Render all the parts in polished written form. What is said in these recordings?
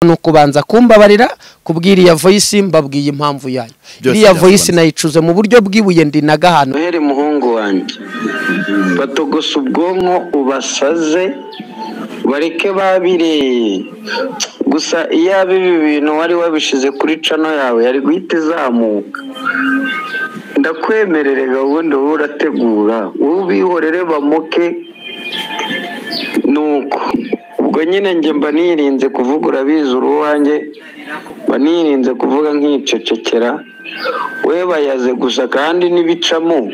Nukubanza kumbabarira kubwiriya voice mbabwiye impamvu yayo. Iriya voice nayicuze mu buryo bwibuye ndi nagahano. Noheli muhungu wanjye, batogosa ubwonko ubasaze bareke babire. Gusa iyaba ibi bintu wari wabishize kuri cano yawe yari guhita izamuka. Ndakwemererega ubundi wowe urategura, wowe ubihorere bamuke. Nuko ubwo nyine njye mba nirinze kuvuga, urabizi uruwanjye, mba nirinze kuvuga nkicecekera. We bayaze gusa kandi n'ibicamo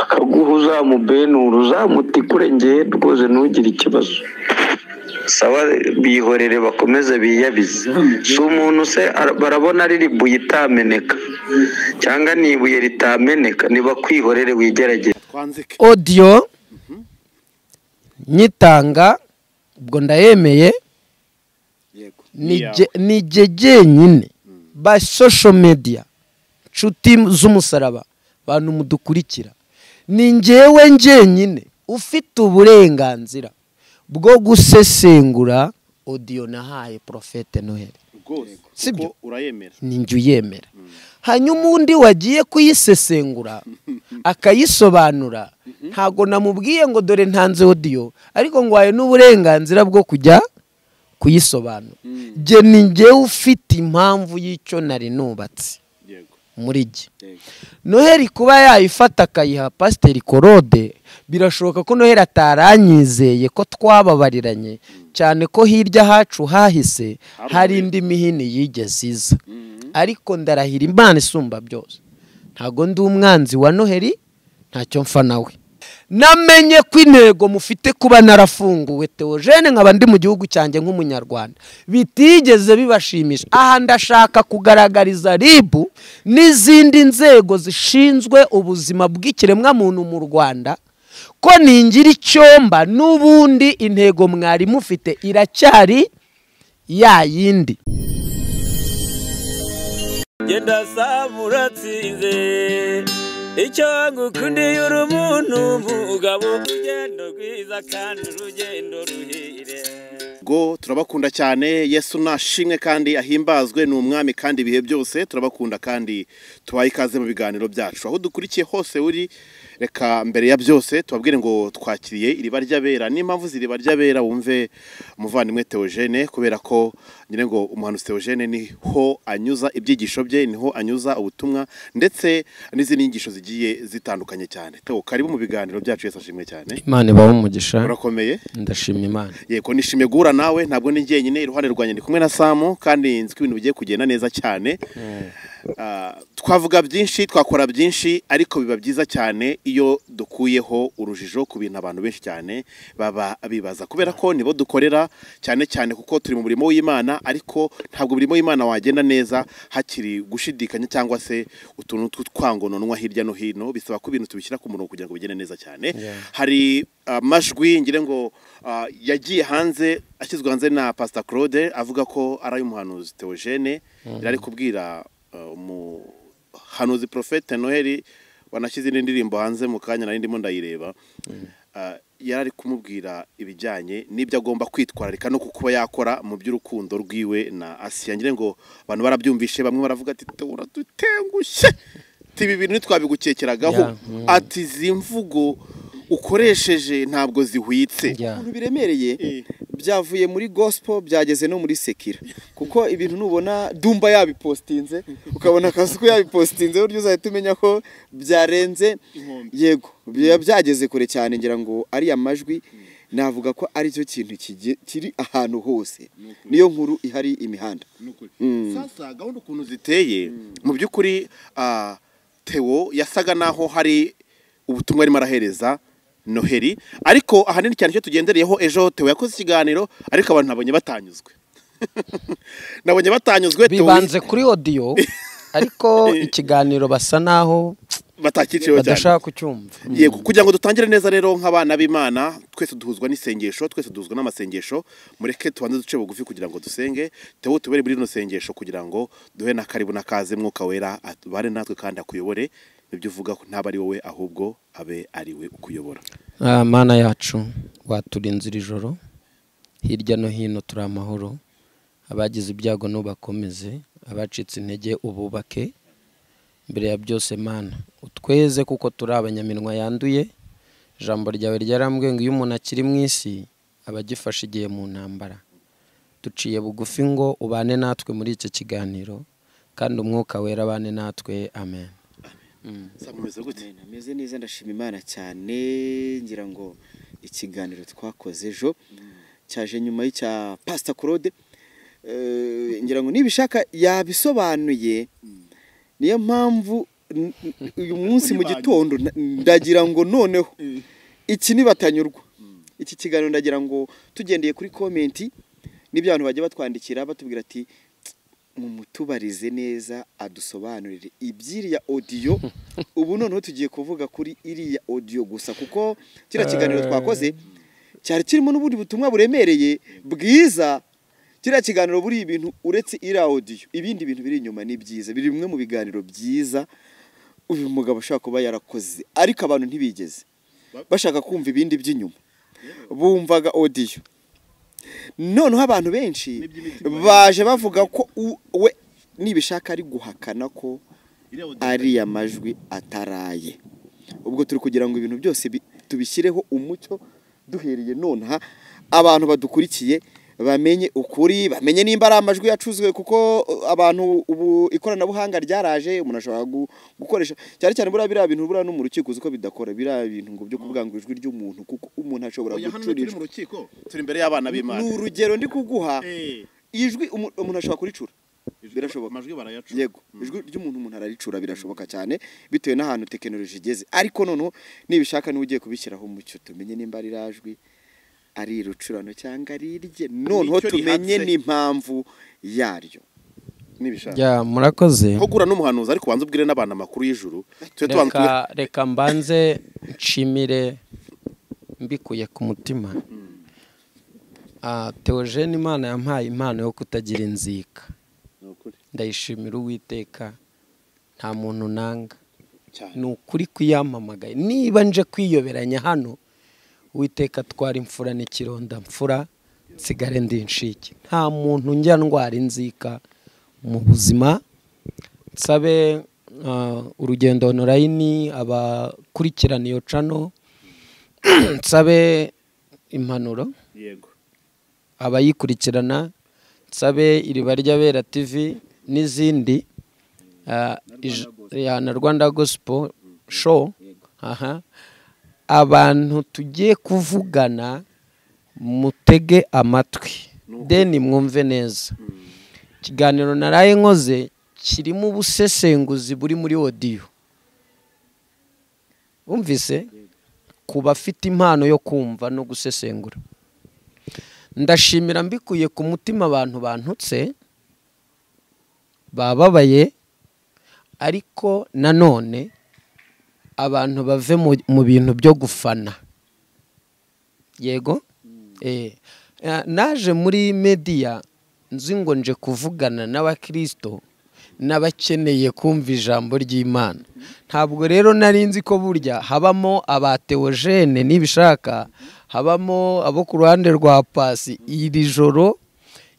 akaguha uzamubenura uzamutikure, njye rwose ntugire ikibazo. Sawa, bihorere bakomeze biyabize. Si umuntu se barabona riri buye itameneka cyangwa ni ibuye ritameneka, nibakwihorere wigerageze. Audio nyitanga ubwo ndayemeye, ni jye jyenyine ba social media nshuti z'umusaraba bantu mudukurikira, ni njyewe njyenyine ufite uburenganzira bwo gusesengura audio nahaye Prophète Noheli. Sibyo, urayemera? Ni njye uyemera. Hanyuma undi wagiye kuyisesengura akayisobanura, ntago namubwiye ngo dore ntanze audio, ariko ngwaye n'uburenganzira bwo kujya kuyisobanura. Jye ni njye ufite impamvu y'icyo nari nubatse muri jye. Noheli kuba yayifata akayiha Pasiteri Korode, birashoboka ko Noheli ataranyizeye ko twababariranye, cyane ko hirya hacu hahise hari indi mihini yigeze iza. Ariko ndarahira Imana isumba byose, ntago ndi umwanzi wa Noheli, ntacyo mfa nawe. Namenye ko intego mufite kuba narafunguwe Theogene nkaba ndi mu gihugu cyanjye nk'umunyarwanda bitigeze bibashimisha. Aha ndashaka kugaragariza RIB n'izindi nzego zishinzwe ubuzima bw'ikiremwa muntu mu Rwanda ko ningira icyomba n'ubundi intego mwari mufite iracyari ya yindi. Genda samuratsinze icyo ngukundiye uri umuntu mugabo, urugendo rwiza kandi urugendo ruhire. Go turabakunda cyane, Yesu nashimwe kandi ahimbazwe, ni umwami kandi ibihe byose. Turabakunda kandi tubaye ikaze mu biganiro byacu aho dukurikiye hose uri. Reka mbere ya byose tubabwire ngo twakiriye iriba ry'abera. N'impamvu z'iriba ry'abera wumve umuvandimwe Theogene, kubera ko nyine ngo umuhanuzi Theogene niho anyuza ibyigisho bye, niho anyuza ubutumwa ndetse n'izindi nyigisho zigiye zitandukanye cyane. Theo, karibu mu biganiro byacu, Yesu ashimwe cyane. Imana ibahe umugisha. Urakomeye? Ndashima Imana. Yego, nishimiye guhura nawe, ntabwo ni njyenyine, iruhande rwanjye ndi kumwe na Samu, kandi nzi ko ibintu bigiye kugenda neza cyane. Twavuga byinshi, twakora byinshi, ariko biba byiza cyane iyo dukuyeho urujijo ku bintu abantu benshi cyane baba bibaza, kubera ko nibo dukorera cyane cyane, kuko turi mu murimo w'Imana. Ariko ntabwo umurimo w'Imana wagenda neza hakiri gushidikanya cyangwa se utuntu tw'utwangononwa hirya no hino. Bisaba ko ibintu tubishyira ku murongo kugira ngo bigende neza cyane. Hari amajwi ngire ngo yagiye hanze, ashyizwe hanze na Pastor Claude, avuga ko ari ay'umuhanuzi Theogene, yari kubwira umuhanuzi Prophète Noheli wanashyize indi ndirimbo hanze mu kanya nari ndimo ndayireba. Yari ari kumubwira ibijyanye n'ibyo agomba kwitwararika no kuba yakora mu by'urukundo rwiwe na Asiya. Ngire ngo abantu barabyumvishe, bamwe baravuga ati uradutengushye, ibi bintu ntitwabigukekeragaho, ati izi mvugo ukoresheje ntabwo zihwitse. Ibintu biremereye byavuye muri gospel byageze no muri sekira, kuko ibintu nubona Dumba yabipostinze, ukabona Kasuku yabipostinze, buryo uzahita umenya ko byarenze. Yego, byageze kure cyane. Ngira ngo ari amajwi navuga ko ari cyo kintu kiri ahantu hose, niyo nkuru ihari imihanda. Sasa gahunda ukuntu ziteye mu by'ukuri, Theo yasaga naho hari ubutumwa arimo arahereza Noheli, ariko ahanini cyane icyo tugendereyeho, ejo Theo yakoze ikiganiro ariko abantu nabonye batanyuzwe. Nabonye batanyuzwe, bibanze kuri audio, ariko ikiganiro basa naho batakiciyeho cyane, badashaka kucyumva. Yego, kugira ngo dutangire neza rero nk'abana b'Imana, twese duhuzwa n'isengesho, twese duhuzwa n'amasengesho. Mureke tubanze duce bugufi kugira ngo dusenge. Theo, tubere muri rino sengesho kugira ngo duhe na karibu na kaze Mwuka Wera abane natwe kandi akuyobore. Ibyo uvuga ko ntaba ari wowe ahubwo abe ari we ukuyobora. Mana yacu, waturinze iri joro hirya no hino turi amahoro. Abagize ibyago nubakomeze, abacitse intege ububake. Mbere ya byose Mana utweze kuko turi abanyaminwa yanduye. Ijambo ryawe ryarambwiye ngo iyo umuntu akiri mu isi aba agifashe igihe mu ntambara. Duciye bugufi ngo ubane natwe muri iki kiganiro, kandi umwuka wera abane natwe, amen. Samumeze gute? Ameze neza, ndashima Imana cyane. Ngira ngo ikiganiro twakoze ejo cyaje nyuma y'icya Pastor Claude. Ngira ngo nibishaka yabisobanuye, niyo mpamvu uyu munsi mu gitondo ndagira ngo noneho iki nibatanyurwa iki kiganiro, ndagira ngo tugendeye kuri comment n'ibyo abantu bajya batwandikira batubwira ati mumutubarize neza adusobanurire iby'iriya audio. Ubu noneho tugiye kuvuga kuri iriya audio gusa, kuko kiriya kiganiro twakoze cyari kirimo n'ubundi butumwa buremereye bwiza. Kiriya kiganiro buri ibintu uretse iriya audio, ibindi bintu biri inyuma ni byiza, biri bimwe mu biganiro byiza uyu mugabo ashobora kuba yarakoze, ariko abantu ntibigeze bashaka kumva ibindi by'inyuma, bumvaga audio. Noneho abantu benshi baje bavuga ko we nibishaka ari guhakana ko ariya majwi ataraye. Ubwo turi kugira ngo ibintu byose tubishyireho umucyo duhereye nonaha, abantu badukurikiye bamenye ukuri, bamenye nimba ari amajwi yacuzwe, kuko abantu ubu ikoranabuhanga ryaraje, umuntu ashobora gukoresha cyane cyane buriya biriya bintu buriya no mu rukiko uzi ko bidakora biriya bintu ngo byo kuvuga ngo ijwi ry'umuntu, kuko umuntu ashobora gucura. Mu rukiko turi imbere y'abana b'Imana. Ni urugero ndi kuguha, ijwi umuntu ashobora kuricura, birashoboka, amajwi barayacura. Yego, ijwi ry'umuntu umuntu araricura birashoboka cyane bitewe n'ahantu tekinoloji igeze, ariko noneho nibishaka niwe ugiye kubishyiraho umucyo, tumenye nimba ari rajwi ari irucurano cyangwa ari irye, noneho tumenye n'impamvu yaryo. Nibishaka murakoze. Ko gura n'umuhanuzi, ariko banze ubwire n'abana amakuru y'ijuru. Reka mbanze nshimire mbikuye ku mutima Theogene. Imana yampaye impano yo kutagira inzika, ndayishimira Uwiteka, nta muntu nanga, ni ukuri kuyampamagaye. Niba nje kwiyoberanya hano, Uwiteka twara imfura n'ikironda mfura, nsigare ndi inshike. Nta muntu njya ndwara inzika mu buzima. Nsabe urugendo online abakurikirana iyo cano, nsabe impanuro yego abayikurikirana, nsabe Iriba ry'Abera TV n'izindi, na Rwanda Gospel Show. Aha abantu tugiye kuvugana, mutege amatwi deni mwumve neza. Ikiganiro naraye nkoze kirimo ubusesenguzi buri muri audio, umvise ku bafite impano yo kumva no gusesengura. Ndashimira mbikuye ku mutima abantu bantutse bababaye, ariko nanone abantu bave mu bintu byo gufana. Yego, naje muri media nzi ngo nje kuvugana n'abakristo n'abakeneye kumva ijambo ry'Imana. Ntabwo rero nari nzi ko burya habamo aba Theogene nibishaka, habamo abo ku ruhande rwa Pasi. Iri joro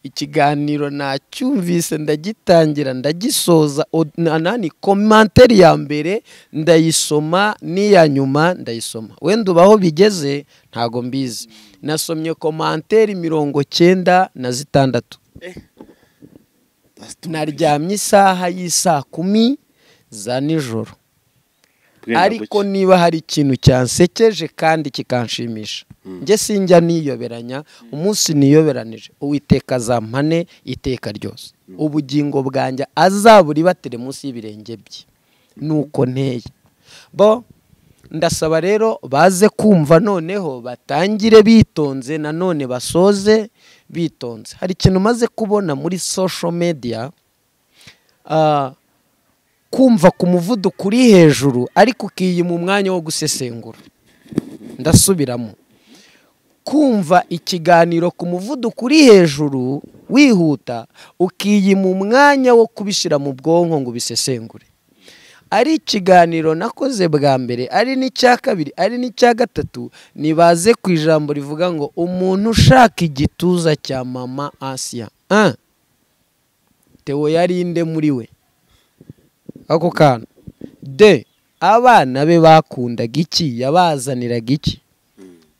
ikiganiro nacyumvise, ndagitangira ndagisoza, nani commentaire ya mbere ndayisoma n'iya nyuma ndayisoma. Wenda ubaho bigeze ntago mbizi. Nasomye commentaire 96. Naryamye isaha y'isaa 10 za nijoro. Ariko niba hari ikintu cyansekeje kandi kikanshimisha, njye sinjya niyoberanya. Umunsi niyoberanije Uwiteka azampane iteka ryose, ubugingo bwanjye azaburibatire munsi y'ibirenge bye, nuko nteye. Bo ndasaba rero baze kumva noneho batangire bitonze, nanone basoze bitonze. Hari ikintu maze kubona muri social media, kumva ku muvuduko uri hejuru ariko ukiyima umwanya wo gusesengura. Ndasubiramo, kumva ikiganiro ku muvuduko uri hejuru wihuta, ukiyima umwanya wo kubishyira mu bwonko ngo ubisesengure. Ari ikiganiro nakoze bwa mbere, ari n'icya kabiri, ari n'icya gatatu, nibaze ku ijambo rivuga ngo umuntu ushaka igituza cya mama Asia. Theo yarinde muri we ako kantu. D, abana be bakundaga iki, yabazaniraga iki?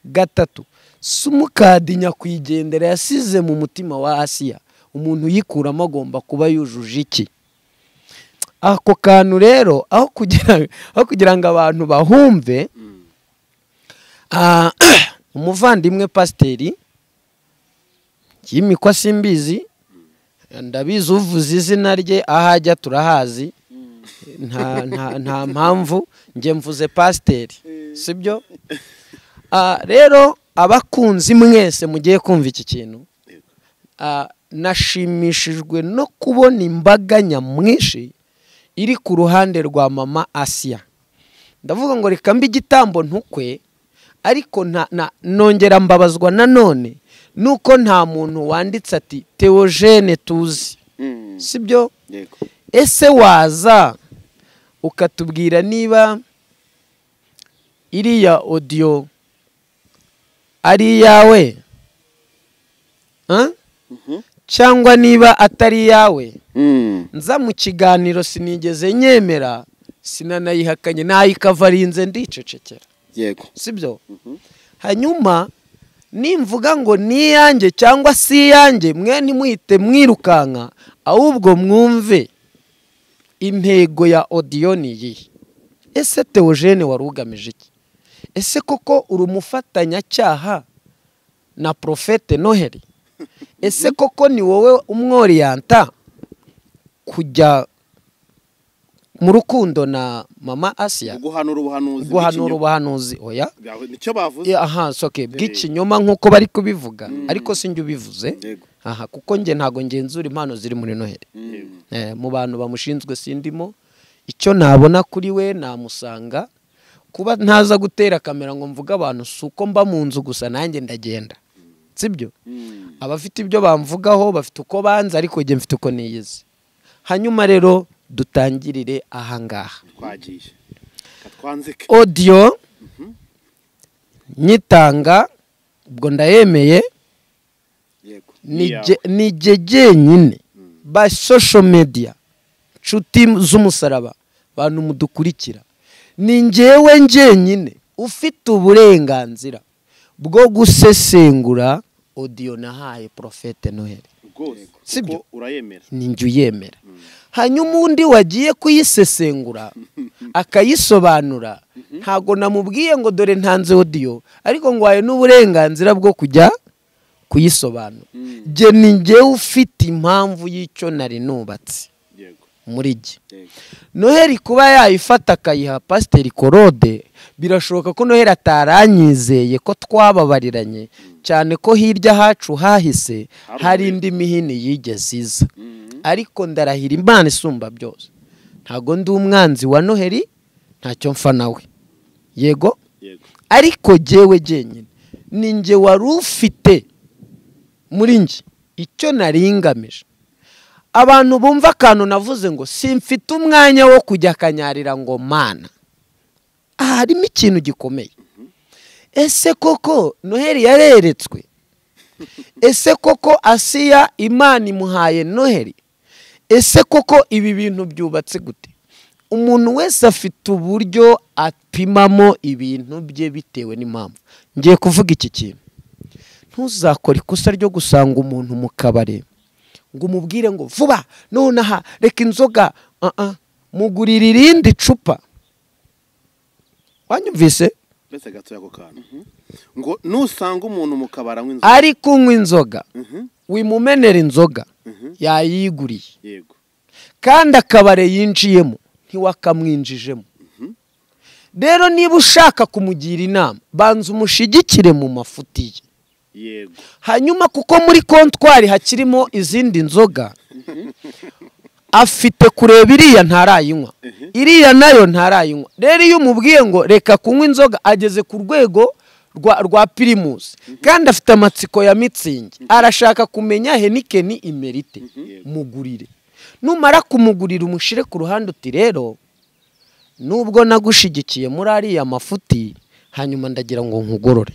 Gatatu, simukadi nyakwigendera yasize mu mutima wa Asiya, umuntu uyikuramo agomba kuba yujuje iki? Ako kantu rero aho kugira ngo abantu bahumve, umuvandimwe pasiteri yimikwa simbizi, ndabizi uvuze izina rye ahajya turahazi, nta mpamvu njye mvuze pasiteri, sibyo? Rero abakunzi mwese mugiye kumva iki kintu, nashimishijwe no kubona imbaga nyamwinshi iri ku ruhande rwa mama Asiya. Ndavuga ngo reka mbe igitambo ntukwe, ariko nongera mbabazwa nanone nuko nta muntu wanditse ati Theogene tuzi, sibyo? Ese waza ukatubwira niba iriya audio ari iyawe cyangwa niba atari iyawe? Nza mu kiganiro sinigeze nyemera, sinanayihakanye, nayikavarinze ndicecekera. Yego, sibyo? Hanyuma nimvuga ngo ni iyanjye cyangwa si iyanjye, mwe ntimuhite mwirukanka, ahubwo mwumve intego ya audio ni iyihe. Ese Theogene wari ugamije iki? Ese koko uri umufatanyacyaha na Prophète Noheli? Ese koko ni wowe umworiyanta kujya mu rukundo na mama Asiya? Guhanura ubuhanuzi, oya, nicyo bavuze. Aha, soke bw'ikinyoma nkuko bari kubivuga, ariko sinjye ubivuze. Aha, kuko nge ntago ngenzura impano ziri muri Noheli. Mu bantu bamushinzwe sindimo, icyo nabona kuri we namusanga. Kuba ntaza gutera kamera ngo mvuge abantu suko mba mu nzu gusa, nanjye ndagenda, sibyo? Abafite ibyo bamvugaho bafite uko banza, ariko njye mfite uko niyizi. Hanyuma rero dutangirire ahangaha. Twagiye katwanzike audio nyitanga, ubwo ndayemeye. Yego, ni jye nyine ba social media nshuti z'umusaraba, bantu mudukurikira, ni njyewe njyenyine ufite uburenganzira bwo gusesengura audio nahaye Prophète Noheli, sibyo? Urayemera? Ni njye uyemera. Hanyuma undi wagiye kuyisesengura akayisobanura, ntago namubwiye ngo dore ntanze audio, ariko ngwaye n'uburenganzira bwo kujya kuyisobanura. Jye ni njyewe ufite impamvu y'icyo nari nubatse muri jye. Noheli kuba yayifata akayiha Pasiteri Korode, birashoboka ko Noheli ataranyizeye ko twababariranye, cyane ko hirya hacu hahise hari indi mihini yigeze iza. Ariko ndarahira Imana isumba byose, ntago ndi umwanzi wa Noheli, ntacyo mfa nawe, yego. Ariko jyewe jyenyine ni njye wari ufite muri njye icyo naringamije. Abantu bumva akantu navuze ngo simfite umwanya wo kujya kanyarira ngo mana, harimo ikintu gikomeye. Ese koko Noheli yareretswe? Ese koko Asiya Imana imuhaye Noheli? Ese koko ibi bintu byubatse gute? Umuntu wese afite uburyo apimamo ibintu bye bitewe n'impamvu. Ngiye kuvuga iki kintu, ntuzakore ikosa ryo gusanga umuntu mu kabare ngo umubwire ngo vuba nonaha reka inzoga, mugurira irindi cupa. Wanyumvise? Mbese gato yako kantu ngo nusanga umuntu mu kabara anywa inzoga, ari kunywa inzoga, wimumenera inzoga yayiguriye. Yego, kandi akabare yinjiyemo ntiwakamwinjijemo. Rero niba ushaka kumugira inama, banza umushigikire mu mafuti ye. Yego. Hanyuma kuko muri kontwari hakirimo izindi nzoga, afite kureba iriya ntarayinywa, iriya nayo ntarayinywa. Rero iyo umubwiye ngo reka kunywa inzoga, ageze ku rwego rwa Pirimusi, kandi afite amatsiko ya mitsingi, arashaka kumenya Heineken imerite, mugurire. Numara kumugurira umushire ku ruhande uti rero nubwo nagushigikiye muri ariya mafuti, hanyuma ndagira ngo nkugorore,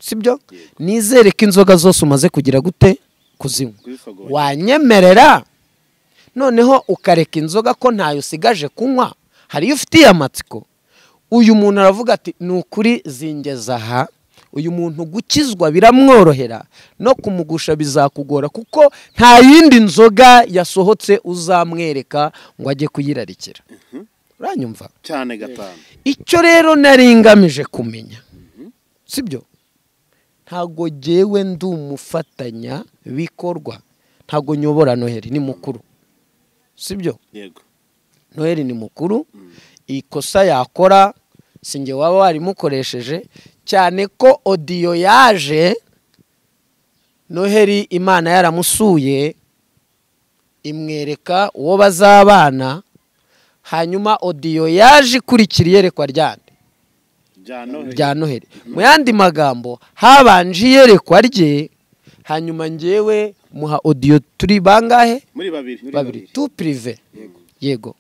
sibyo? Nizere ko inzoga zose umaze kugira gute Kuzinywa. Wanyemerera noneho ukareka inzoga ko ntayo usigaje kunywa, hariyo ufitiye amatsiko. Uyu muntu aravuga ati ni ukuri zingeza aha. Uyu muntu gukizwa biramworohera, no kumugusha bizakugora, kuko nta yindi nzoga yasohotse uzamwereka ngo ajye kuyirarikira. Uranyumva cyane gatanu. Icyo rero nari ngamije kumenya, sibyo? Ntago jyewe ndi umufatanya bikorwa, ntago nyobora Noheli, ni mukuru, sibyo? Yego, Noheli ni mukuru. Ikosa yakora sinjye waba warimukoresheje, cyane ko odiyo yaje Noheli Imana yaramusuye imwereka uwo bazabana, hanyuma odiyo yaje ikurikira iyerekwa ryande rya Noheli. Mu yandi magambo habanje iyerekwa rye, hanyuma njyewe muha odiyo. Turi bangahe? Muri babiri. Babiri tu prive. Yego,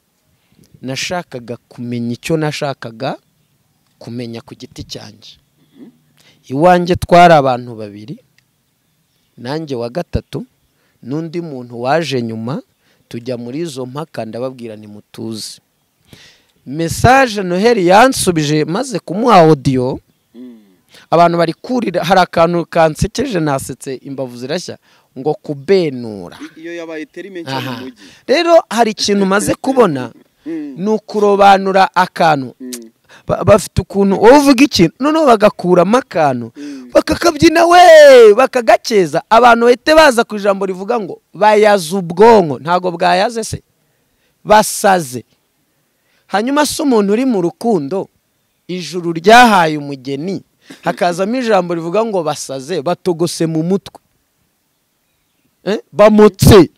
nashakaga kumenya icyo nashakaga kumenya ku giti cyanjye. Iwanjye twari abantu babiri, nanjye wa gatatu n'undi muntu waje nyuma, tujya muri izo mpaka ndababwira ni mutuze. Message Noheli yansubije maze kumuha audio, abantu bari kurira, hari akantu kansekeje nasetse imbavu zirashya, ngo kubenura. Iyo yabaye terime nshya mu mujyi. Rero hari ikintu maze kubona, ni ukurobanura akantu. Bafite ukuntu wowe uvuga ikintu noneho bagakuramo akantu bakakabyina we bakagakeza, abantu bahite baza ku ijambo rivuga ngo bayaze ubwonko. Ntago bwayaze se, basaze. Hanyuma se umuntu uri mu rukundo, ijuru ryahaye umugeni, hakazamo ijambo rivuga ngo basaze, batogose mu mutwe, bamutse.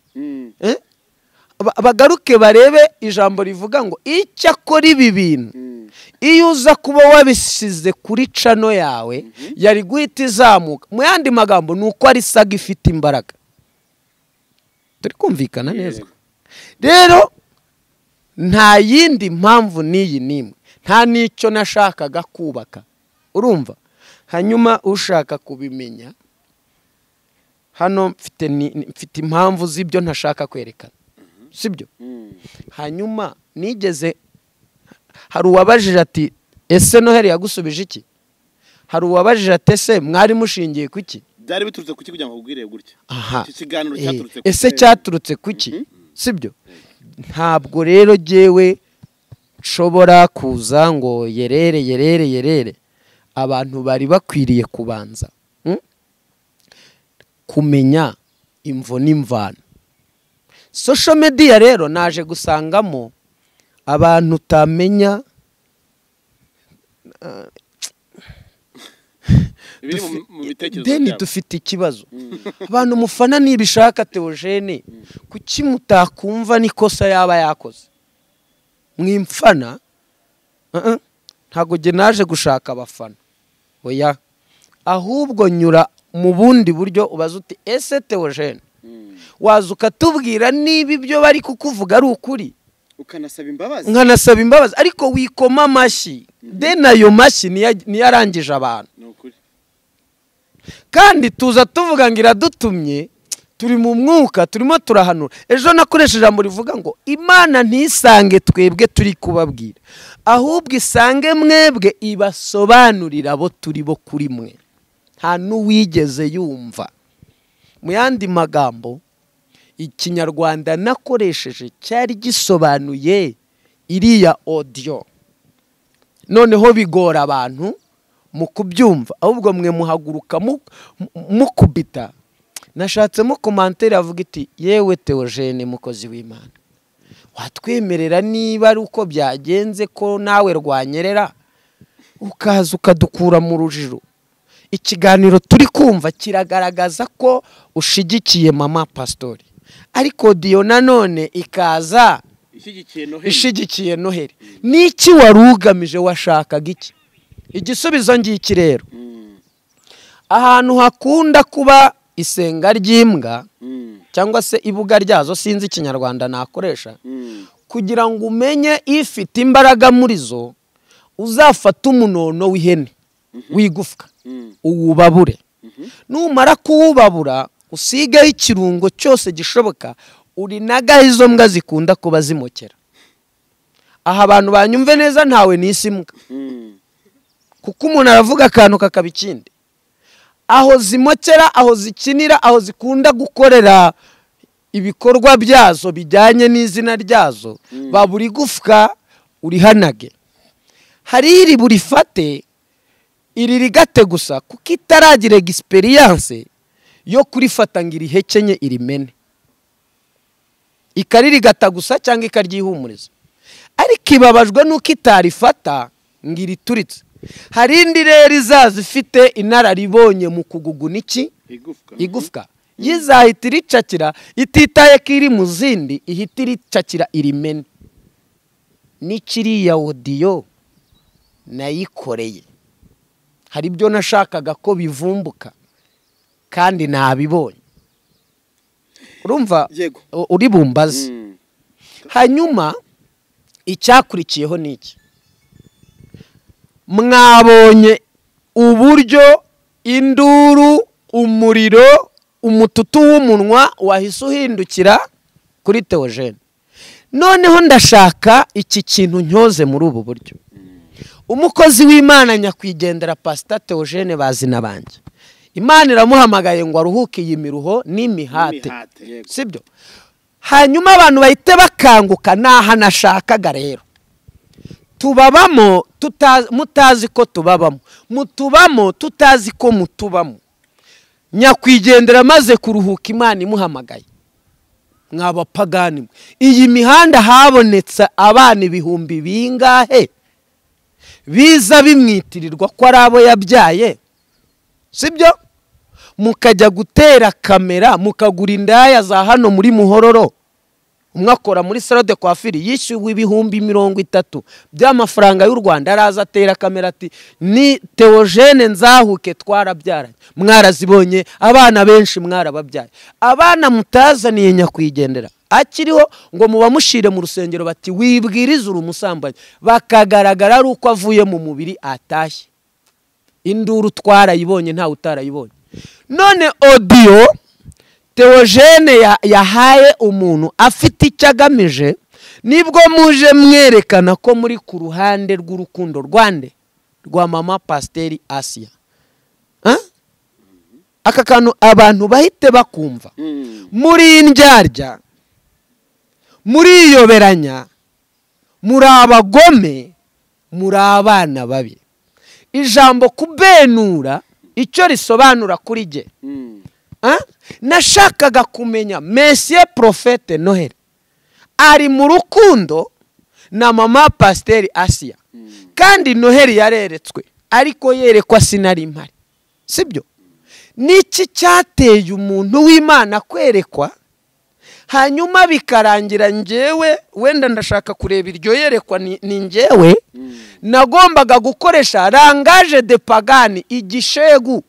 Bagaruke barebe ijambo rivuga ngo icyakora ibi bintu iyo uza kuba wabisize kuri cano yawe yari guhita izamuka. Mu yandi magambo ni uko ari saga ifite imbaraga. Turi kumvikana neza? Rero nta yindi mpamvu n'iyi nimwe, nta n'icyo nashakaga kubaka, urumva? Hanyuma ushaka kubimenya hano mfite impamvu z'ibyo ntashaka kwerekana, sibyo? Hanyuma nigeze, hari uwabajije ati ese Noheli yagusubije iki? Hari uwabajije ati ese mwari mushingiye kuki? Byari biturutse kuki kugira ngo ubwire gutya? Iki kiganiro cyaturutse kuki? Ese cyaturutse kuki? Sibyo? Ntabwo rero jyewe nshobora kuza ngo yerere yerere yerere. Abantu bari bakwiriye kubanza kumenya imvo n'imvano. Social media rero naje gusangamo abantu utamenya deni dufite ikibazo. Abantu mufana nibishaka Theogene, kuki mutakumva nikosa yaba yakoze? Mwimfana ntago je naje gushaka abafana, oya, ahubwo nyura mu bundi buryo ubaza uti ese Theogene waza ukatubwira niba ibyo bari kukuvuga ari ukuri, ukanasaba imbabazi. Nkanasaba imbabazi, ariko wikoma amashyi. Deni ayo mashyi niyo arangije abantu. Kandi tuza tuvuga ngo iradutumye, turi mu mwuka, turimo turahanura. Ejo nakoresheje ijambo rivuga ngo Imana ntisange twebwe turi kubabwira, ahubwo isange mwebwe ibasobanurira abo turi bo kuri mwe. Nta n'uwigeze yumva. Mu yandi magambo ikinyarwanda nakoresheje cyari gisobanuye iriya audio, noneho bigora abantu mu kubyumva, ahubwo mwe muhaguruka mukubita. Nashatsemo commentaire avuga iti yewe Theogene mukozi w'Imana, watwemerera niba ari uko byagenze ko nawe rwanyerera ukaza ukadukura mu rujijo. Ikiganiro turi kumva kiragaragaza ko ushigikiye mama pastori, ariko Diyo nanone ikaza ishigikiye Noheli. Niki wari ugamije? Washakaga iki? Igisubizo ngiki rero, ahantu hakunda kuba isenga ry'imbwa cyangwa se ibuga ryazo, sinzi ikinyarwanda nakoresha, kugira ngo umenye ifite imbaraga muri zo, uzafata umunono w'ihene w'igufwa uwubabure. Numara kuwubabura Usigaho ikirungo cyose gishoboka, urinagaho izo mbwa zikunda kuba zimokera. Aha abantu banyumve neza, ntawe nisi imbwa, kuko umuntu aravuga akantu kakaba ikindi. Aho zimokera, aho zikinira, aho zikunda gukorera ibikorwa byazo bijyanye n'izina ryazo, baburi gufwa urihanage. Hari iri burifate iri rigate gusa, kuko itaragira experience yo kurifata ngo irihekenye irimene, ikaririgata gusa cyangwa ikaryihumuriza, ariko ibabajwe nuko itarifata ngo irituritse. Hari indi rero izaza ifite inararibonye mu kuguguna iki igufwa, yizahita iricakira ititaye ko iri mu zindi, ihita iricakira irimene. N'ikiriya audio nayikoreye, hari ibyo nashakaga ko bivumbuka kandi nabibonye. Urumva uri bumbaze. Hanyuma icyakurikiyeho ni iki? Mwabonye uburyo induru, umuriro, umututu w'umunwa wahise uhindukira kuri Theogene. Noneho ndashaka iki kintu nyoze muri ubu buryo. Umukozi w'Imana nyakwigendera Pastor Theogene bazina banjye, Imana iramuhamagaye ngo aruhuke iyi miruho n'imihate, sibyo? Hanyuma abantu bahite bakanguka, naha nashakaga rero. Tubabamo mutazi ko tubabamo, mutubamo tutazi ko mutubamo. Nyakwigendera amaze kuruhuka Imana imuhamagaye, mwabapagani, iyi mihanda habonetse abana ibihumbi bingahe biza bimwitirirwa ko ari abo yabyaye, sibyo? Mukajya gutera kamera, mukagura indaya za hano muri Muhororo. Umwe akora muri salon de coiffure yishyuwe 30,000 by'amafaranga y'u Rwanda, araza atera kamera ati ni Theogene nzahuke twarabyaranye. Mwarazibonye, abana benshi mwarababyaye. Abana mutazaniye nyakwigendera akiriho ngo mubamushire mu rusengero bati wibwirize uri umusambanyi, bakagaragara ari uko avuye mu mubiri atashye. Induru twarayibonye, ntawe utarayibonye. None audio Theogene yahaye umuntu afite icyo agamije, nibwo muje mwerekana ko muri ku ruhande rw'urukundo rwande rwa mama Pasiteri Asia. Aka kantu abantu bahite bakumva. Muri indyarya, muri iyoberanya, muri abagome, muri abana babi. Ijambo kubenura icyo risobanura kuri jye, nashakaga kumenya Monsieur Prophète Noheli ari mu rukundo na mama Pasiteri Asia, kandi Noheli yareretswe ariko yerekwa sinari mpari, sibyo? Niki cyateye umuntu w'Imana kwerekwa hanyuma bikarangira njyewe wenda ndashaka kureba iryo yerekwa ni njyewe nagombaga gukoresha langage de pagani, igishegu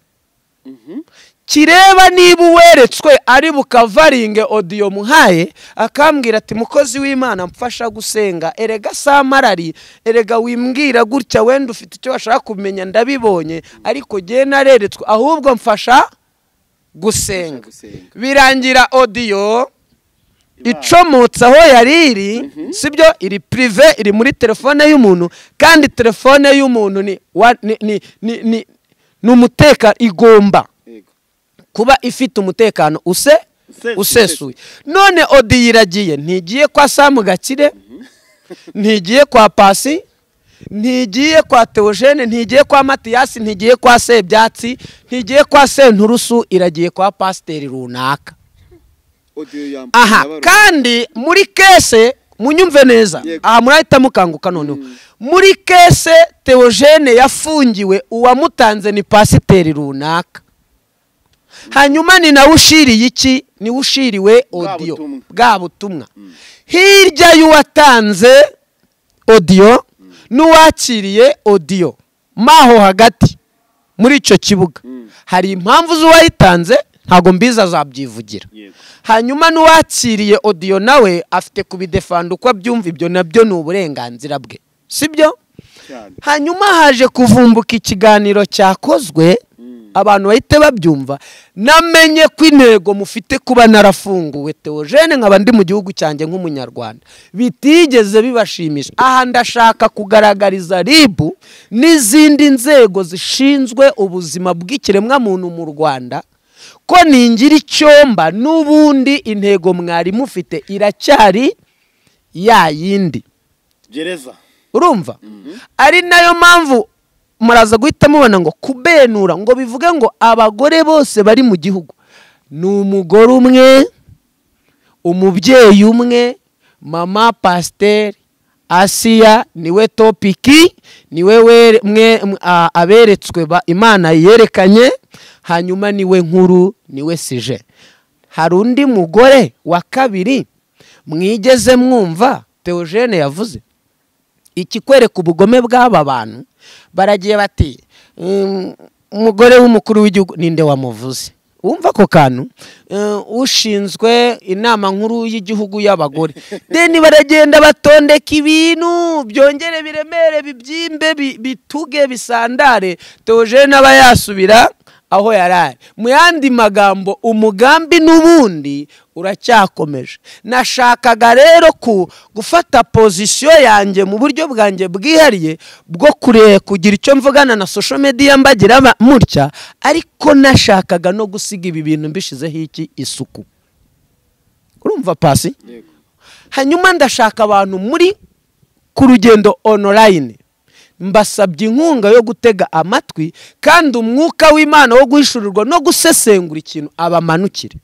kireba niba uweretswe ari bukavaringe audio muhaye, akambwira ati mukozi w'Imana mfasha gusenga, erega samarari, erega wimbwira gutya, wenda ufite icyo washaka kumenya ndabibonye, ariko jye nareretswe ahubwo mfasha gusenga. Birangira audio icomotse aho yari iri, sibyo? Iri prive, iri muri telefone y'umuntu, kandi telefone y'umuntu ni ni numuteka, igomba kuba ifite umutekano usesuye. None audio iragiye, ntigiye kwa Samu Gakire, ntigiye kwa Pasi, ntigiye kwa Theogene, ntigiye kwa Matiyasi, ntigiye kwa Sebyatsi, ntigiye kwa Senturusu, iragiye kwa pasiteri runaka. Aha, kandi muri kese munyumve neza, aha murahita mukanguka noneho. Muri kese Theogene yafungiwe, uwamutanze ni pasiteri runaka. Hanyuma ni nawe ushiriye iki? Ni ushiriwe audio bwa butumwa. Hirya y'uwatanze audio n'uwakiriye audio, maho hagati muri icyo kibuga hari impamvu z'uwayitanze, ntago mbiza azabyivugira. Hanyuma n'uwakiriye audio nawe afite kubidefanda uko abyumva, ibyo nabyo ni uburenganzira bwe, sibyo? Hanyuma haje kuvumbuka ikiganiro cyakozwe Abantu bahite babyumva. Namenye ko intego mufite kuba narafunguwe Theogene nkaba ndi mu gihugu cyanjye nk'umunyarwanda bitigeze bibashimisha. Aha ndashaka kugaragariza RIB n'izindi nzego zishinzwe ubuzima bw'ikiremwa muntu mu Rwanda ko ningira icyomba n'ubundi intego mwari mufite iracyari ya yindi gereza. Urumva? Ari nayo mpamvu muraza guhita mubona ngo kubenura ngo bivuge ngo abagore bose bari mu gihugu ni umugore umwe, umubyeyi umwe, mama pasiteri Asiya niwe topiki, niwe mwe aberetswe Imana yerekanye, hanyuma niwe nkuru, niwe sije. Hari undi mugore wa kabiri mwigeze mwumva Theogene yavuze ikikwereka ubugome bw'aba bantu? Baragiye bati umugore w'umukuru w'igihugu ninde wamuvuze? Wumva ko kantu ushinzwe inama nkuru y'igihugu y'abagore. Deni baragenda batondeka ibintu byongere biremere bibyimbe bituge bisandare. Theogene aba yasubira aho yarari. Mu yandi magambo umugambi n'ubundi uracyakomeje. Nashakaga rero ku gufata position yanjye mu buryo bwanjye bwihariye bwo kure kugira icyo mvugana na social media mbagira mutya, ariko nashakaga no gusiga ibi bintu mbishizeho iki isuku. Urumva pasi? Hanyuma ndashaka abantu muri ku rugendo online mbasabye inkunga yo gutega amatwi kandi umwuka w'Imana wo guhishurirwa no gusesengura ikintu abamanukire.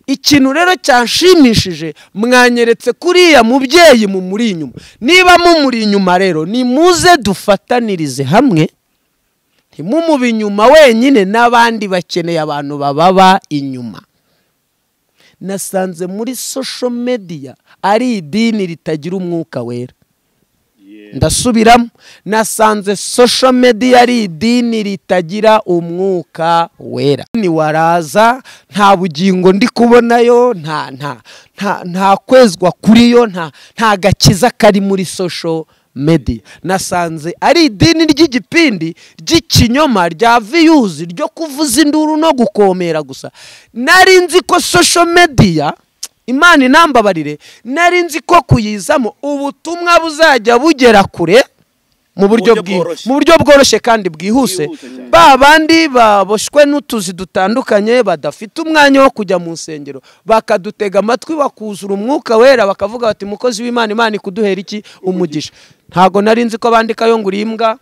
Ikintu rero cyanshimishije mwanyeretse kuriya mubyeyi mumuri inyuma. Niba mumuri inyuma rero ni muze dufatanirize hamwe, ntimumube inyuma wenyine, n'abandi bakeneye abantu bababa inyuma. Nasanze muri social media ari idini ritagira umwuka wera. Ndasubiramo, nasanze social media ari idini ritagira umwuka wera. Ni waraza nta bugingo ndi kubonayo, nta nta nta nta kwezwa kuriyo, nta gakiza kari muri social media. Nasanze ari idini ry'igipindi ry'ikinyoma rya views ryo kuvuza induru no gukomera gusa. Nari nzi ko social media, Imana inambabarire, nari nzi ko kuyizamo ubutumwa buzajya bugera kure mu buryo bworoshye kandi bwihuse. Ba bandi baboshwe n'utuzi dutandukanye badafite umwanya wo kujya mu nsengero bakadutega amatwi bakuzura umwuka wera bakavuga bati mukozi w'Imana, Imana ikuduhera iki umugisha. Ntago nari nzi ko bandika yo nguri imbwa,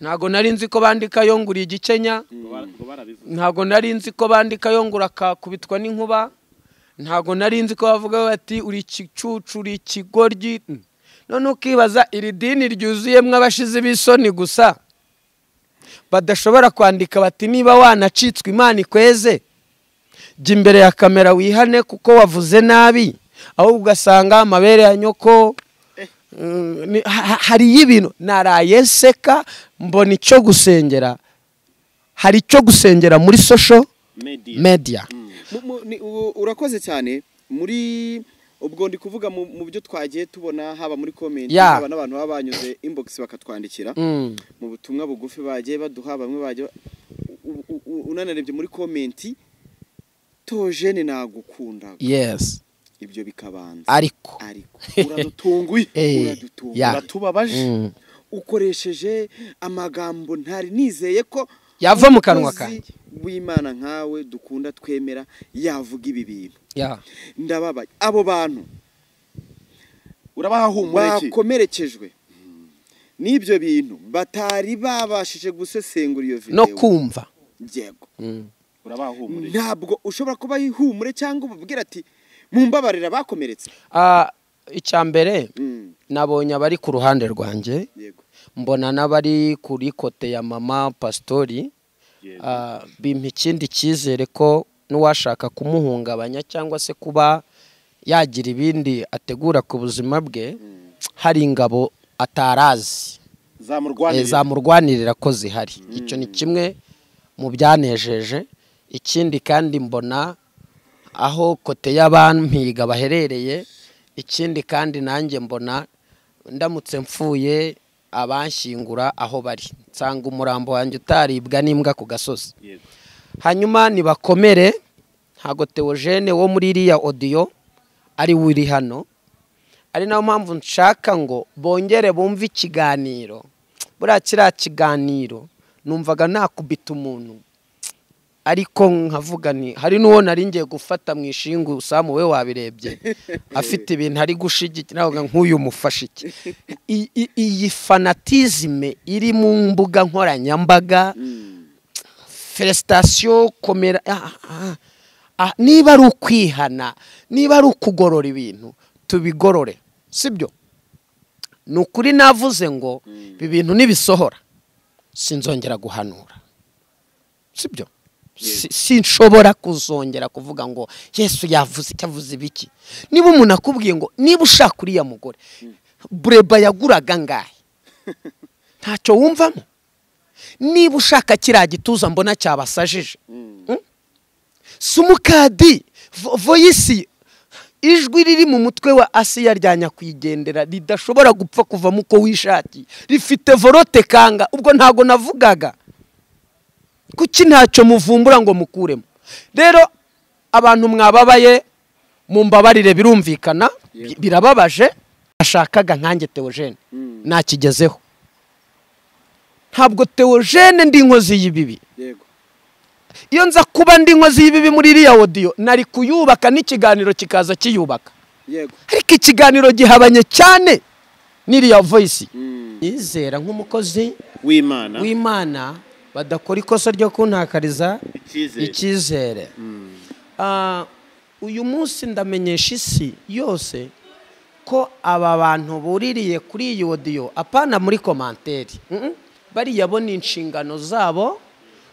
ntago nari nzi ko bandika yo nguri igikenya, ntago nari nzi ko bandika yo ngura akakubitwa n'inkuba, ntago nari nzi ko bavuga bati uri ikicucu, uri ikigoryi. None ukibaza iri dini ryuzuyemwo abashizi b'isoni gusa badashobora kwandika bati niba wanacitswe Imana ikweze, jya imbere ya kamera wihane kuko wavuze nabi, ahubwo ugasanga amabere ya nyoko. Hari ibintu naraye seka mbona icyo gusengera, hari icyo gusengera muri social media. Urakoze cyane. Muri ubwo ndi kuvuga mu byo twagiye tubona haba muri comment, haba n'abantu baba banyuze inbox bakatwandikira mu butumwa bugufi bagiye baduha, bamwe bagiye unanarebye muri comment Theogene nagukunda. Yes, ibyo bikabanza, ariko uradutunguye, uratubabaje, ukoresheje amagambo ntari nizeye ko yava mu kanwa kanjye. W'Imana nkawe dukunda twemera yavuga ibi bintu. Ndababaye abo bantu urabaha humure ki bakomerekejwe n'ibyo bintu batari babashije gusesengura iyo video no kumva. Yego, urabaha humure. Ntabwo ushobora kuba ihumure cyangwa ubabwira ati mumbabarira bakomeretse. Icya mbere nabonye abari ku ruhande rwanjye, mbona n'abari kuri kote ya mama pastori, bimpa ikindi cyizere ko n'uwashaka kumuhungabanya cyangwa se kuba yagira ibindi ategura ku buzima bwe, hari ingabo atarazi zamurwanirira ko zihari. Icyo ni kimwe mu byanejeje. Ikindi kandi mbona aho kote y'abampiga baherereye. Ikindi kandi nanjye mbona ndamutse mfuye abanshyingura aho bari. Nsanga umurambo wanjye utaribwa n'imbwa ku gasozi. Hanyuma nibakomere, ntago Theogene wo muri iriya audio ari wiri hano, ari nayo mpamvu nshaka ngo bongere bumve ikiganiro. Buriya kiriya kiganiro numvaga nakubita umuntu, ariko nkavuga ni hari n'uwo nari ngiye gufata mu ishingu. Samu we wabirebye afite ibintu ari gushigikira, navuga nk'uyu mufashe iki. Iyi fanatisme iri mu mbuga nkoranyambaga, felicitation, komera, niba ari ukwihana, niba ari ukugorora ibintu, tubigorore, sibyo? Ni ukuri navuze ngo ibi bintu nibisohora sinzongera guhanura, sibyo? Sinshobora kuzongera kuvuga ngo Yesu yavuze icyo avuze ibiki. Niba umuntu akubwiye ngo niba ushaka uriya mugore bureba yaguraga ngahe, ntacyo wumvamo. Niba ushaka kiriya gituza mbona cyabasajije, sumukadi voyisi, ijwi riri mu mutwe wa Asiya rya nyakwigendera ridashobora gupfa kuvamo uko wishakiye, rifite vorote kanga. Ubwo ntago navugaga, kuki ntacyo muvumbura ngo mukuremo? Rero abantu mwababaye mumbabarire, birumvikana birababaje. Ashakaga nkanjye Theogene nakigezeho. Ntabwo Theogene ndi inkozi y'ibibi. Iyo nza kuba ndi inkozi y'ibibi muri iriya audio nari kuyubaka n'ikiganiro kikaza kiyubaka. Ariko ikiganiro gihabanye cyane n'iriya voice. Yizera nk'umukozi w'Imana badakora ikosa ryo kuntakariza icyizere. Uyu munsi ndamenyesha isi yose ko aba bantu buririye kuri iyi audio, apana muri commentaire, bariya bo ni inshingano zabo,